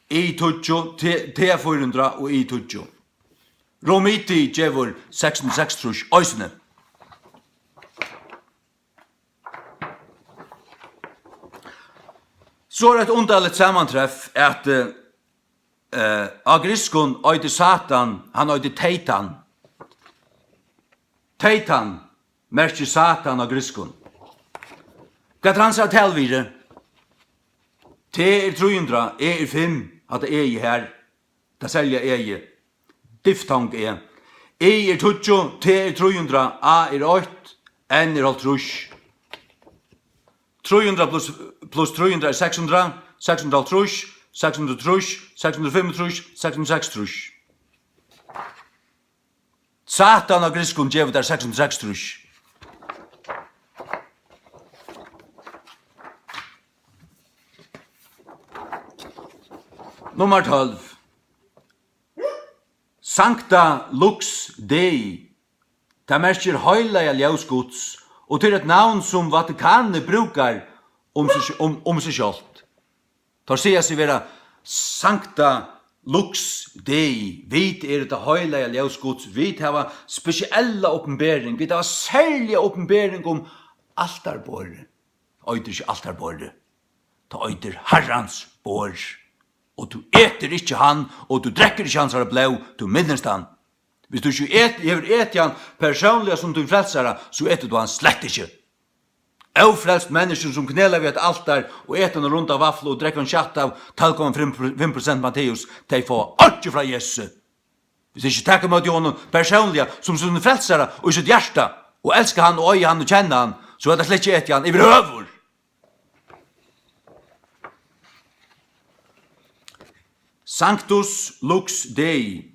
I tíggju, T, T fýra hundrað og I tíggju. Romiti gevur seks hundrað og seksogtrýss eisini. So er eitt undarligt samantreff, at, eh, eh, á grikskum eitur Satan, hann eitur Teitan. Teitan merkir Satan á grikskum. Hvat er hansara talvirði? T er trý hundrað, E er fimm, hatta E her. Tað serliga E-ið. Diftong E. I er tíggju, T er trý hundrað, A er eitt, N er hálvtrýss. Trý hundrað pluss, pluss trý hundrað er seks hundrað, seks hundrað og hálvtrýss, seks hundrað og trýss, seks hundrað og fimmogtrýss, seks hundrað og seksogtrýss. Satan á grikskum gevur tær seks hundrað og seksogtrýss. Nummar tólv. Sancta Lux Dei. Tað merkir heilaga ljós Guds, og tað er eitt navn, sum Vatikanið brúkar um seg, um, um seg sjálvt. Teir siga seg vera Sancta Lux Dei. Vit eru tað heilaga ljós Guds. Vit hava spesiella opinbering. Vit hava serliga opinbering um altarborðið. Eitur ikki altarborðið. Tað eitur Harrans borð. Og tú etur ikki hann, og tú drekkur ikki hansara blóð, tú minnist hann. Viss tú ikki et-, hevur etið hann persónliga sum tín frelsara, so etur tú hann slett ikki. Ófrelst menniskju sum knela við eitt altar og eta eina runda vaflu og drekka ein shot av tólv komma fimm prosent Matteus, tey fáa einki frá Jesusi. Viss tey ikki taka ímóti honum persónliga sum sín frelsara og í sítt hjarta og elska hann og eiga hann og kenna hann, so hava tey slett ikki etið hann yvirhøvur. Sanctus Lux Dei.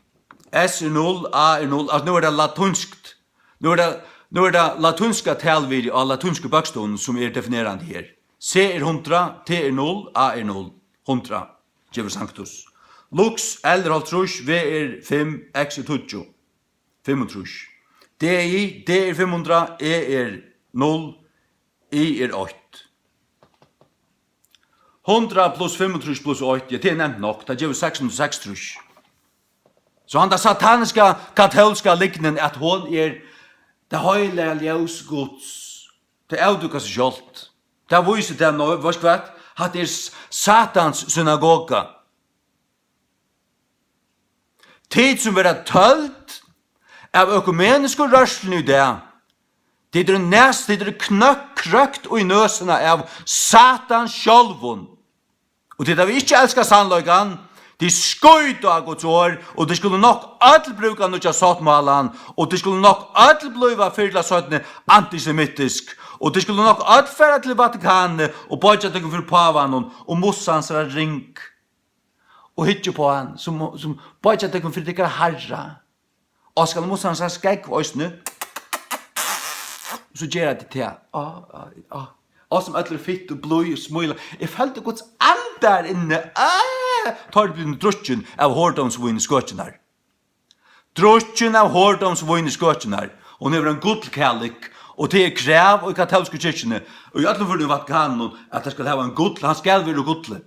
S er null, A er null. Altso, nú er tað latínskt. Nú er tað, nú er tað latínska talvirðið á latínsku bókstavunum, sum er definerandi her. C er hundrað, T er null, A er null. Hundrað gevur Sanctus. Lux, L er hálvtrýss, V er fimm, X er tíggju. Fimmogtrýss. D I, D er fimm hundrað, E er null, I er eitt. Hundrað pluss fimmogtrýss pluss eitt, ja, tað er nemt nokk, tað gevur seks hundrað og seksogtrýss. So handa sataniska, katólska lygnin, at hon er tað heilaga ljós Guds, tað avdúkar seg sjálvt. Tað vísir tað nú, veitst hvat? Hatta er s-, Satans synagoga. Tit sum verða tøld av økumenisku rørsluni í dag, Tit eru næs, tit eru knøkk, krøkt í nøsina av Satan sjálvum. Og tit hava ikki elskað sannleikan, tit skýta á Guds orð, og tit skulu nokk øll brúka nýggja sáttmálan, og tit skulu nokk øll blíva fyrr ella seinni antisemitisk, og tit skulu nokk øll fara til Vatikanið og boyggja tykkum fyri pávanum og mussa hansara ring, og hyggja upp á hann, sum, sum boyggja tykkum fyri tykkara harra. Og skal mussa hansara skegg eisini. So gera tit tað. Á, á, á. Og sum øll eru fitt og blíð og smíla. Eg føldi Guds anda har inni. Á, tá eru blivin drukkin av hordómsvíni skøkinnar. Drukkin av hordómsvíni skøkinnar. Hon hevur ein gullkalik, og tað er krav í katólsku kirkjuni, og í øllum førum í Vatikaninum, at tað skal hava ein gull, hann skal vera úr gulli.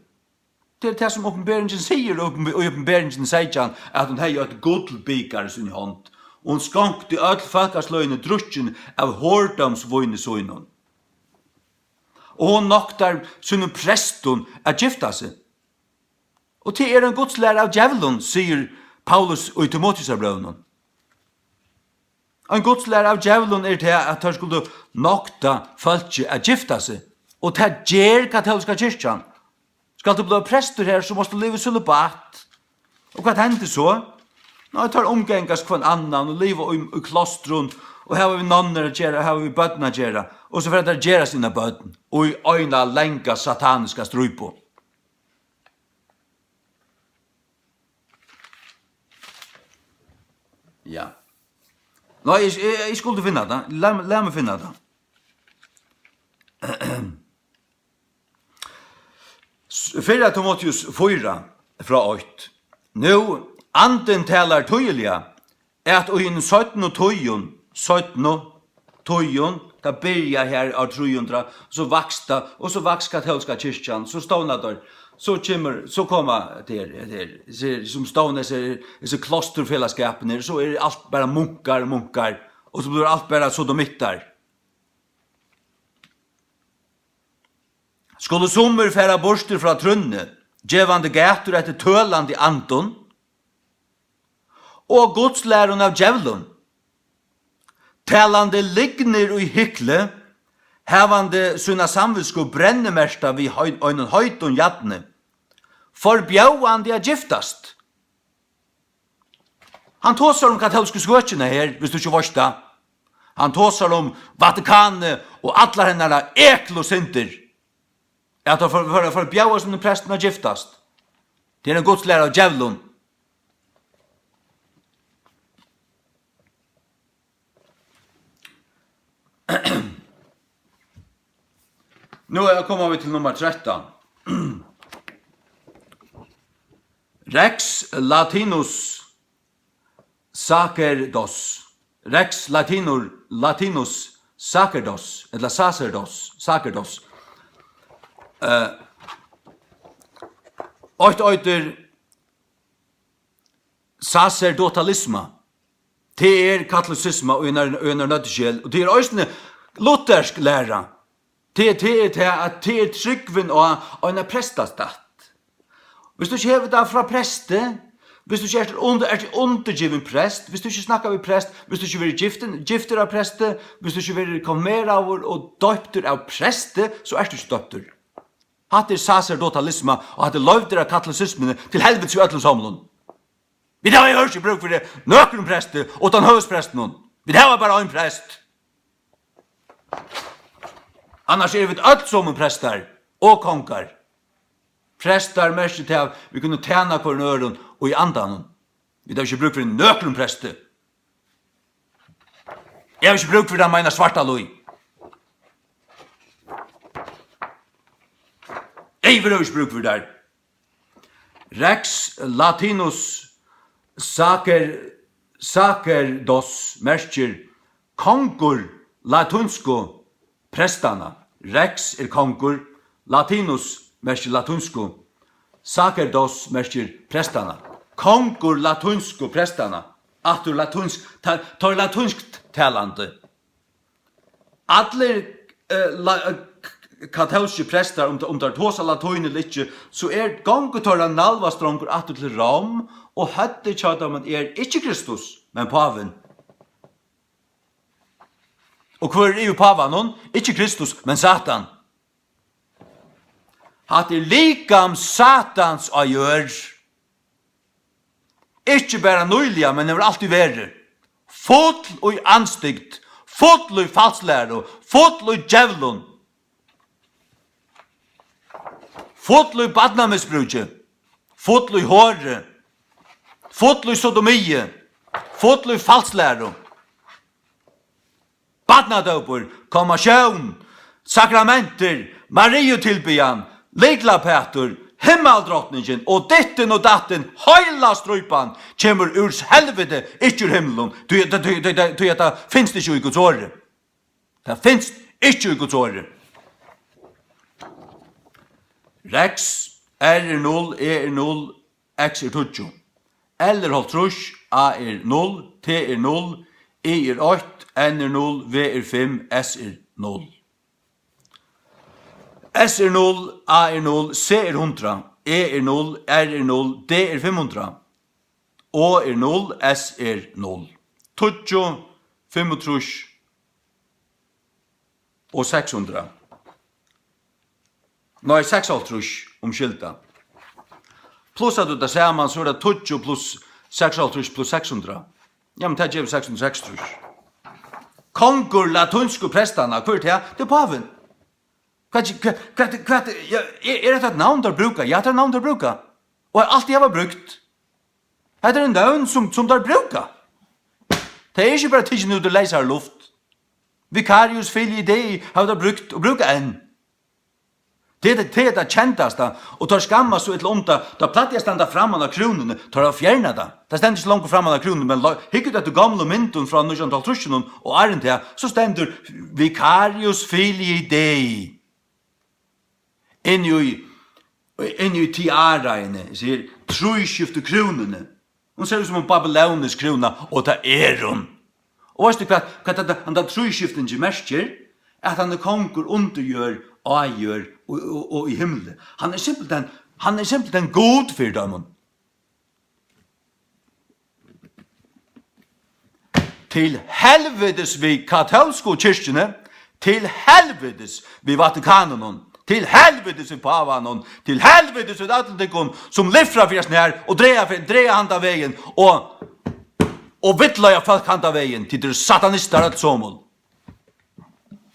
Tað er tað, sum Opinberingin sigur, Open-, í Opinberingin seytjan, at hon hevði eitt gullbikar í síni hond, og hon skonkti øll fólkasløgini drukkin av hordómsvíni sínum. Og hon noktar sínum prestum at gifta seg. Og tað er ein gudslæra av djevlum, sigur Paulus í Timoteusarbrevinum. Ein gudslæra av djevlum er tað, at teir skuldu nokta fólki at gifta seg. Og tað ger katólska kirkjan. Skalt tú bliva prestur her, so mást tú liva í sølibat. Og hvat hendir so? Nei, teir umgangast hvønn annan og liva í, í klostrum og hava við nonnur at gera, hava við børn at gera. Og so fara teir at gera síni børn og í eina langa sataniska strípu. Ja. Nei, eg, eg, eg skuldi finna tað. Lat, lat meg finna tað. S-, fyrra Timoteus fýra frá eitt. Nú, Andin talar týðiliga, at í hinum seinnu tíðum, seinnu tíðum, tað byrjar har á trý hundrað, so vaks tað, og so vaks katólska kirkjan, so stovna teir, so kemur, so koma teir, teir, teir sum stovna hesi, hesi klosturfelagsskapini, so er alt bara munkar, munkar, og so blívur alt bara sodomittar. Skulu summir fara burtur frá trúnni, gevandi gætur eftir tølandi andum og gudslærum av djevlum, talandi lygnir í hykli, havandi sína samvitsku brennimerkta við hei-, einum heitum jarni, forbjóðandi at giftast. Hann tosar um katólsku skøkina her, viss tú ikki veitst tað. Hann tosar um Vatikanið og allar hennara eklu syndir. At tað for, for, forbjóða sínum prestum at giftast. Tað er ein gudslæra av djevlum. Nú er, koma vit til nummar trettan. Rex latinus sacerdos. Rex latinur, latinus sacerdos, ella sacerdos, sacerdos. Eh, eitt eitur sacerdotalisma. Tað er katolisisma í einari, í einari nøddskjel, og tað er eisini luthersk læra. Tað er, tað er tað, at tað er trúgvin á, á eina prestastat. Viss tú ikki hevur tað frá presti, viss tú ikki ert undir, ert undirgivin prest, viss tú ikki snakkar við prest, viss tú ikki verður giftin, giftur av presti, viss tú ikki verður konfirmeraður og doyptur av presti, so ert tú ikki doyptur. Hatta er sacerdotalisma, og hatta er loyvdir av katolisismuni til helvitis í øllum somlum. Vit hava jú ikki brúk fyri nøkrum presti uttan høvuðsprestinum. Vit hava bara ein prest. Annars eru vit øll somu prestar og kongar. Prestar merkir tað, at vit kunnu tæna hvørjum øðrum og í andanum. Vit hava ikki brúk fyri nøkrum presti. Eg havi ikki brúk fyri tað meina svarta lív. Eg vil ikki brúk fyri tær. Rex latinus sacer-, sacerdos merkir kongur latínsku prestanna. Rex er kongur, latinus merkir latínsku, sacerdos merkir prestanna. Kongur latínsku prestanna. Aftur latínsk, ta-, teir latínsk talandi. Allir, eh, la-, eh, k-, katólskir prestar, um, um teir tosa latín ella ikki, so er gongur teirra nalvastrongur aftur til Rom, og høvdið hjá teimum er ikki Kristus, men pávin. Og hvør er yvir pávanum? Ikki Kristus, men Satan. Hatta er likam Satans á jørð. Ikki bara nýliga, men hevur altíð verið. Full í andstygd, full í falslæru, full í djevlum. Full í barnamisbrúki, full í hori, full í sodomi, full í falslæru. Barnadópur, konfirmatión, sakramentir, Mariutilbiðjan, lyklapatur, himmaldrotningin og dittin og dattin, heila strípan kemur úr helviti, ikki úr himlum. Tí, tí, tí, tí, tí at tað finst ikki í Guds orði. Tað finst ikki í Guds orði. Rex, R er null, E er null, X er tíggju. L er hálvtrýss, A er null, T er null, I er eitt, N er null, V er fimm, S er null. S er null, A er null, C er hundrað, E er null, R er null, D er fimm hundrað, O er null, S er null. Tíggju, fimmogtrýss og seks hundrað. Nei, seksoghálvtrýss umskylda. Plussar tú tað saman, so er tað tíggju pluss seksoghálvtrýss pluss seks hundrað. Ja, men tað gevur seks hundrað og seksogtrýss. Kongur latínsku prestanna, hvør er tað? Tað er pávin. Hvat, hvat, hvat, hvat, ja, er, er hetta eitt navn, teir brúka? Ja, tað er eitt navn, teir brúka. Og altíð hava brúkt. Hetta eru nøvn, sum, sum teir brúka. Tað er ikki bara tikin út úr leysari luft. Vicarius filii Dei hava teir brúkt og brúka enn. Tað er tað, tað er tað kendasta, og teir skammast so illa um tað. Tá plagdi at standa framman á krúnuni, teir hava fjernað tað. Tað stendur ikki longur framman á krúnuni, men lo-, hygg út eftir gomlu myndum frá nítjan hundrað og hálvtrýssunum og áðrenn tað, so stendur Vicarius filii Dei. Inni í, inni í tiaraini, sigur, trískiftu krúnuni. Hon sær út sum ein babylonisk krúna, og tað er hon. Og veitst tú hvat, hvat hetta, handa trískiftingin merkir? At hann er kongur undir jørð, á jørð og, og, og í himli. Hann er simpelthen, hann er simpelthen Gud fyri teimum. Til helvitis við katólsku kirkjuni, til helvitis við Vatikaninum, til helvitis við pávanum, til helvitis við øllum tykkum, sum lifra fyri hesum her og draga fyri, draga handan vegin og, og villleiða fólk handan vegin. Tit eru satanistar øll somul.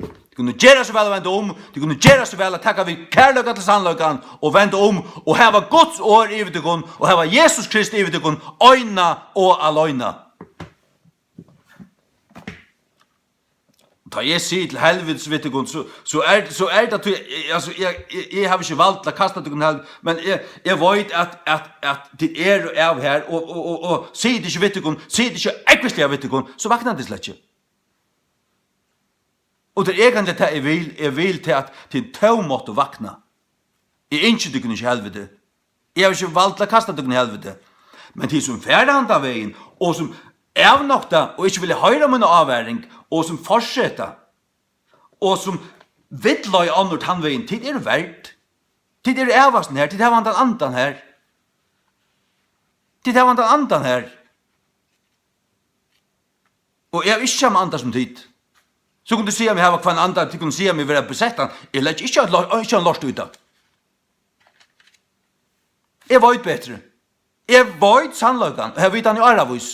Tit kunnu gera so væl at venda um, tit kunnu gera so væl at taka við kærleika til sannleikan og venda um og hava Guds orð yvir tykkum og hava Jesus Krist yvir tykkum, eina og aleina. Tá eg sigi til helvitis við tykkum, so, so er, so er tað tí, eg, altso, eg, eg, eg havi ikki vald til at kasta tykkum til helvitis, men eg, eg veit at, at, at tit eru av her, og, og, og, og sigi tað ikki við tykkum, sigi tað ikki ógvusliga við tykkum, so vakna tit slett ikki. Og tað er eigentliga tað eg vil, eg vil til at tit tó máttu vakna. Eg ynski tykkum ikki helviti. Eg havi ikki vald til at kasta tykkum í helviti. Men tit sum fara handan vegin, og sum avnokta og ikki vilja hoyra mína ávaring, og sum fortseta, og sum villleiða onnur tann vegin, tit eru verd. Tit eru avanstin her, tit hava handan andan her. Tit hava handan andan her. Og eg havi ikki sama anda sum tit. So kunnu tit siga meg hava hvønn anda, tit kunnu siga meg vera besettan. Eg leggi ikki ein lo-, ikki ein lort í tað. Eg veit betri. Eg veit sannleikan, og eg havi vitað hann í áravís.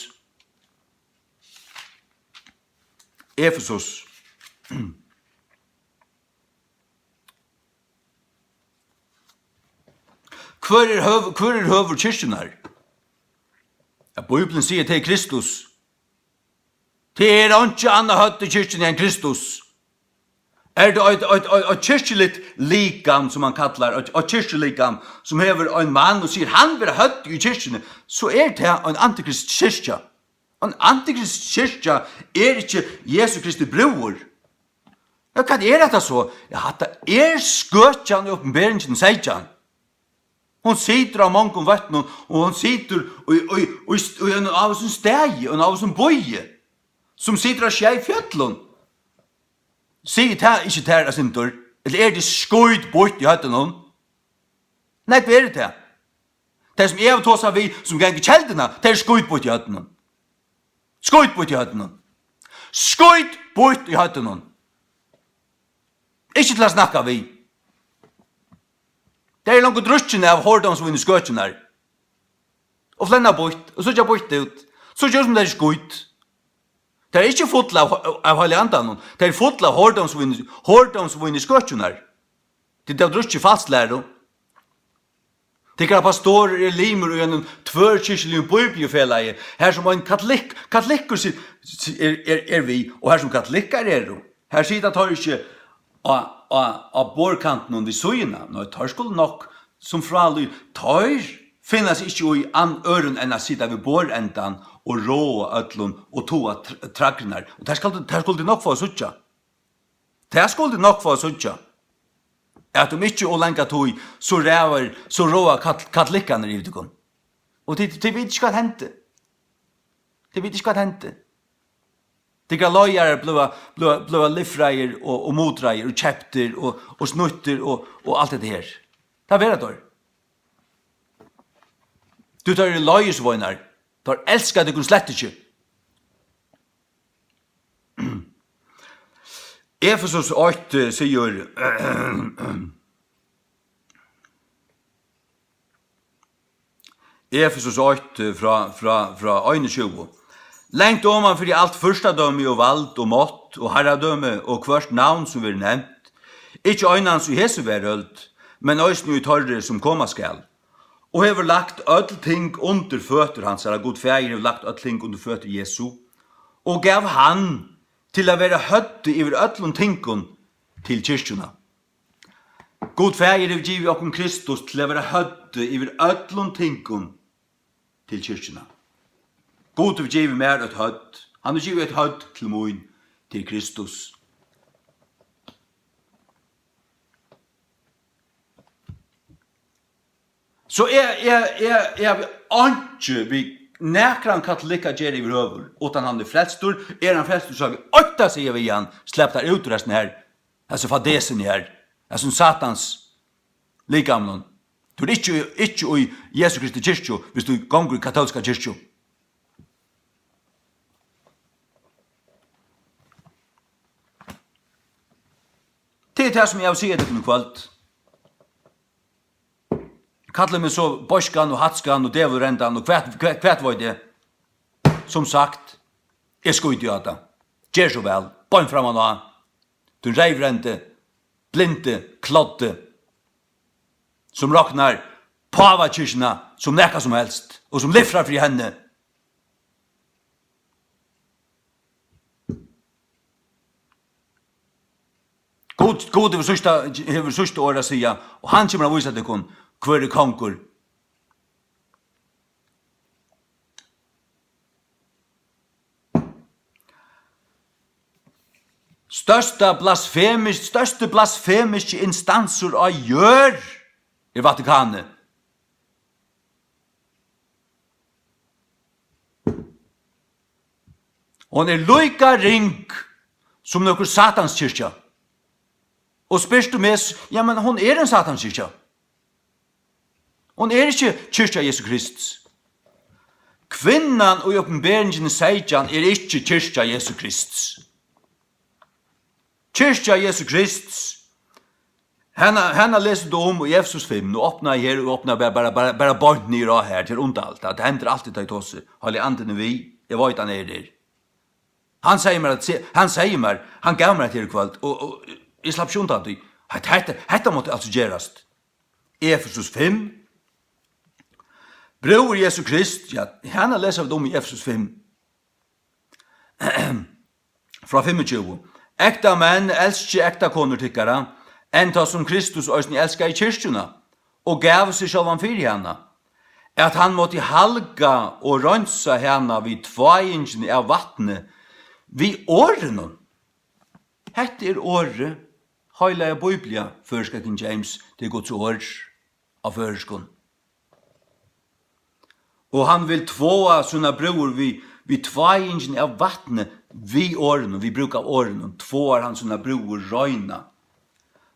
Efesus. Hvør er høv-, hvør er høvur kirkjunnar? Ja, Bíblian sigur, tað er Kristus. Tað er einki annað høvd í kirkjuni enn Kristus. Er tað eitt, eitt, eitt, eitt kirkjuligt likam, sum man kallar, eitt, eitt kirkjulikam, sum hevur ein mann og sigur, hann vera høvd í kirkjuni, so er tað ein antikrist kirkja. Ein antikrist kirkja er ikki Jesu Kristi brúður. Ja, hvat er hetta so? Ja, hatta er skøkjan í Opinberingin seytjan. Hon situr á mongum vøtnum, og hon situr í, í, í, í einum ávísum staði, einum ávísum býi, sum situr á sjey fjøllum. Sigur tað ikki tær eitt sindur? Ella er tað skítbýtt í høvdinum? Nei, hvat er tað? Tey, sum eg havi tosað við, sum ganga í kelduna, tey eru skítbýtt í høvdinum. Skítbýtt í høvdinum. Skít býtt í høvdinum. Ikki til at snakka við. Tey eru longu drukkin av hordómsvíni skøkjunnar. Og flenna býtt, og síggja býtt út. Síggja út sum tey eru skít. Tey eru ikki full av, av Heilaga Andanum. Tey eru full av hordómsvíni, hordómsvíni skøkjunnar. Tit hava drukkið falsklæru. Tykkara pastorar eru limir í einum tvørkirkjuligum bíbliufelagi, har sum ein katolikk-, katolikkur si-, si-, er, er, er við, og har sum katolikkar eru, har sita teir ikki á, á, á borðkantinum við síðuna. Nei, teir skulu nokk sum frá líður, teir finna seg ikki í an-, øðrum enn at sita við borðendan og ráða øllum og toga tr-, træðrirnar. Og tað skal, tað skulu tit nokk fáa at síggja. Tað skuldi nokk fáa at síggja, at um ikki ov langa tíð, so ræður, so ráða kat-, katolikkarnir yvir tykkum. Og tit, tit vita ikki, hvat hendi. Tit vita ikki, hvat hendi. Tykkara leiðarar blíva, blíva, blíva lifraðir og, og mutraðir og keyptir og, og snýttir og, og alt hetta her. Tað verða teir. Tí teir eru leiðisveinar. Teir elska tykkum slett ikki. Efesus eitt, eh, sigur, Efesus eitt, eh, frá, frá, frá einogtjúgu. Langt oman fyri alt fyrstadømi og vald og mátt og harradømi og hvørt navn, sum verður nevnt, ikki einans í hesi verøld, men eisini í teirri, sum koma skal. Og hevur lagt øll ting undir føtur hansara, Gud Faðir hevur lagt øll ting undir føtur Jesu, og gav hann til at vera høvdið yvir øllum tingum til kirkjuna. Gud Faðir hevur givið okkum Kristus til at vera høvdið yvir øllum tingum til kirkjuna. Gud hevur givið mær eitt høvd, hann hevur givið eitt høvd til mín, til Kristus. So eg, eg, eg, eg havi einki við nakran katolikk at gera yvirhøvur, uttan hann er frelstur. Er hann frelstur, so havi eg einki at siga við hann. Slepp tær út úr hesum her, hasi fadesini her, hesum Satans likamum. Tú ert ikki, ikki í Jesu Kristi kirkju, viss tú gongur í katólska kirkju. Tað er tað, sum eg havi at siga tykkum í kvøld. Kallið meg so beiskan og hatskan og djevulrendan og hvat, hvat, hvat veit eg. Sum sagt, eg skíti á tað. Ger so væl, beint framman á. Tú reyvrendi, blindi, kloddi, sum roknar pávakirkjuna sum nakað sum helst og sum lifrar fyri henni. Gud, Gud hevur síðsta, hevur síðsta orð at siga, og hann kemur at vísa tykkum, hvør er kongur. Størsta blasfemisk-, størsti blasfemiski instansur á jørð er Vatikanið. Hon er líka ring sum nøkur satanskirkja. Og spyrt tú meg, s-, ja, men hon er ein satanskirkja. Hon er ikki kirkja Jesu Krists. Kvinnan í Opinberingini seytjan er ikki kirkja Jesu Krists. Kirkja Jesu Krists, hana, hana lesur tú um í Efesus fimm. Nú opnaði eg her og opnaði bara, bara, bara, bara beint niður á her, tað er undarligt, at tað hendir altíð, tá eg tosi. Heilagi Andin er við, eg veit, hann er her. Hann segði mær, at se-, hann segði mær, hann gav mær hetta her í kvøld, og, og eg slapp ikki undan tí. Hetta, hetta, hetta mátti altso gerast. Efesus fimm. Brúður Jesu Krist, ja, hana lesa vit um í Efesus fimm. Frá fimmogtjúgu. Ekta menn, elski ekta konur tykkara, enn tá sum Kristus eisini elskaði kirkjuna, og gav seg sjálvan fyri hana, at hann mátti halga og reinsa hana við tváingini av vatni, við orðinum. Hetta er orðið, Heilaga Bíblia, føroyska King James, tað er Guds orð á føroyskum. Og hann vil tváa sína brúður við, við tváingini av vatni, við orðinum, við brúk av orðinum, tváar hann sína brúður reina.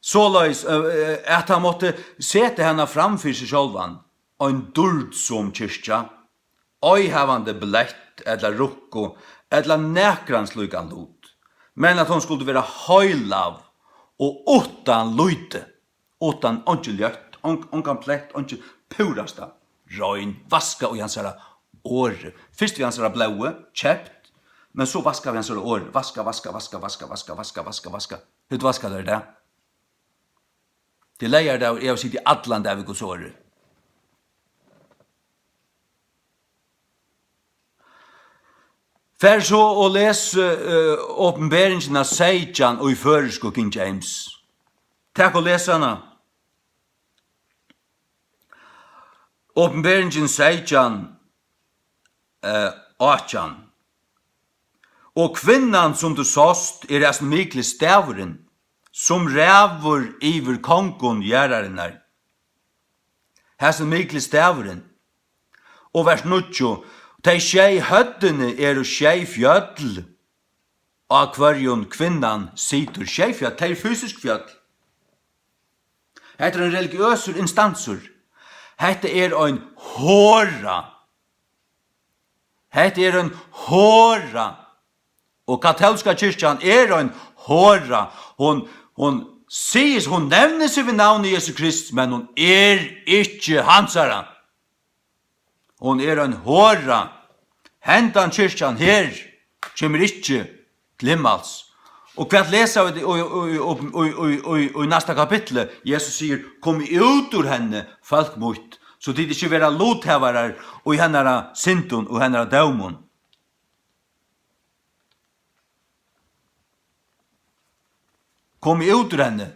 Soleiðis, eh, eh, at hann mátti seta hana fram fyri seg sjálvan, ein dýrdsom kirkja, ei havandi blett ella rukku ella nakran slíkan lut, men at hon skuldi vera heilag og uttan lyte, uttan einki løtt, ong-, ongan plett, einki púrasta rein, vaskað í hansara orði. Fyrst við hansara blóði, keypt, men so vaskað við hansara orði. Vaska, vaska, vaska, vaska, vaska, vaska, vaska, vaska. Hevur tú vaskað tær í dag? Tað er leygardagur, eg havi sitið allan dag við Guds orði. Far so og les, eh, Opinberingina seytjan í føroysku King James. Tak og les hana. Opinberingin seytjan, eh, átjan. Og kvinnan, sum tú sást, er hasin mikli stavurin, sum ræður yvir kongum jarðarinnar. Hasin mikli stavurin. Og vers níggju, tey sjey høvdini eru sjey fjøll, á hvørjum kvinnan situr. Sjey fjøll, tey eru fysisk fjøll. Hetta er ein religiøsur instansur. Hetta er ein hora. Hetta er ein hora. Og katólska kirkjan er ein hora. Hon, hon sigur, hon nevnir seg við navni Jesu Krist, men hon er ikki hansara. Hon er ein hora. Hendan kirkjan her kemur ikki til himmals. Og hvat lesa vit í, í, í næsta kapitli? Jesus sigur: "Komið út úr henni, fólk mítt, so tit ikki verða luthavarar í hennara syndum og hennara dómum." Komið út úr henni.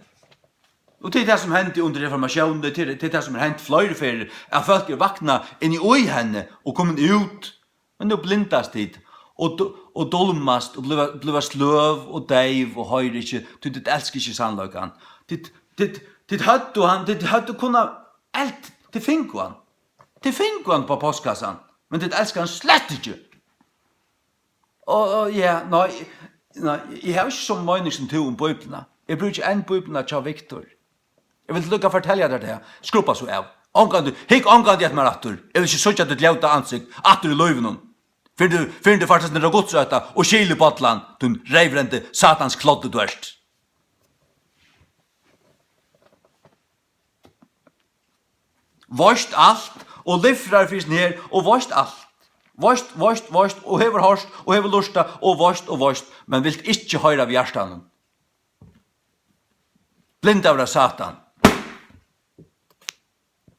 Og tað er tað, sum hendi undir reformatiónini, tað er, tað er tað, sum er hent fleiri ferðir, at fólk er vaknað inni í henni og komin út. Men nú blindast tit og do-, og dulmast og bliva, bliva sløv og deyv og hoyra ikki, tí tit elska ikki sannleikan. Tit, tit, tit høvdu hann, tit høvdu kunnað elt, tit fingu hann. Tit fingu hann upp á postkassan, men tit elska hann slett ikki. Og, og ja, nei, nei, eg havi ikki somu meining sum tú um Bíbliuna. Eg brúki enn Bíbliuna hjá Viktor. Eg vil líka fortelja tær tað. Skrubba so av. Ongantíð, hygg ongantíð eftir mær aftur. Eg vil ikki síggja títt ljóta ansikt aftur í lívinum. Fyrr enn tú, fyrr enn tú fært eitt sindur av Guds ótta og skil í bollan, tín reyvrendi satans kloddi tú ert. Veitst alt og lifrar fyri sín her og veitst alt. Veitst, veitst, veitst og hevur hoyrt og hevur lurtað og veitst og veitst, men vilt ikki hoyra við hjartanum. Blindaður av Satan.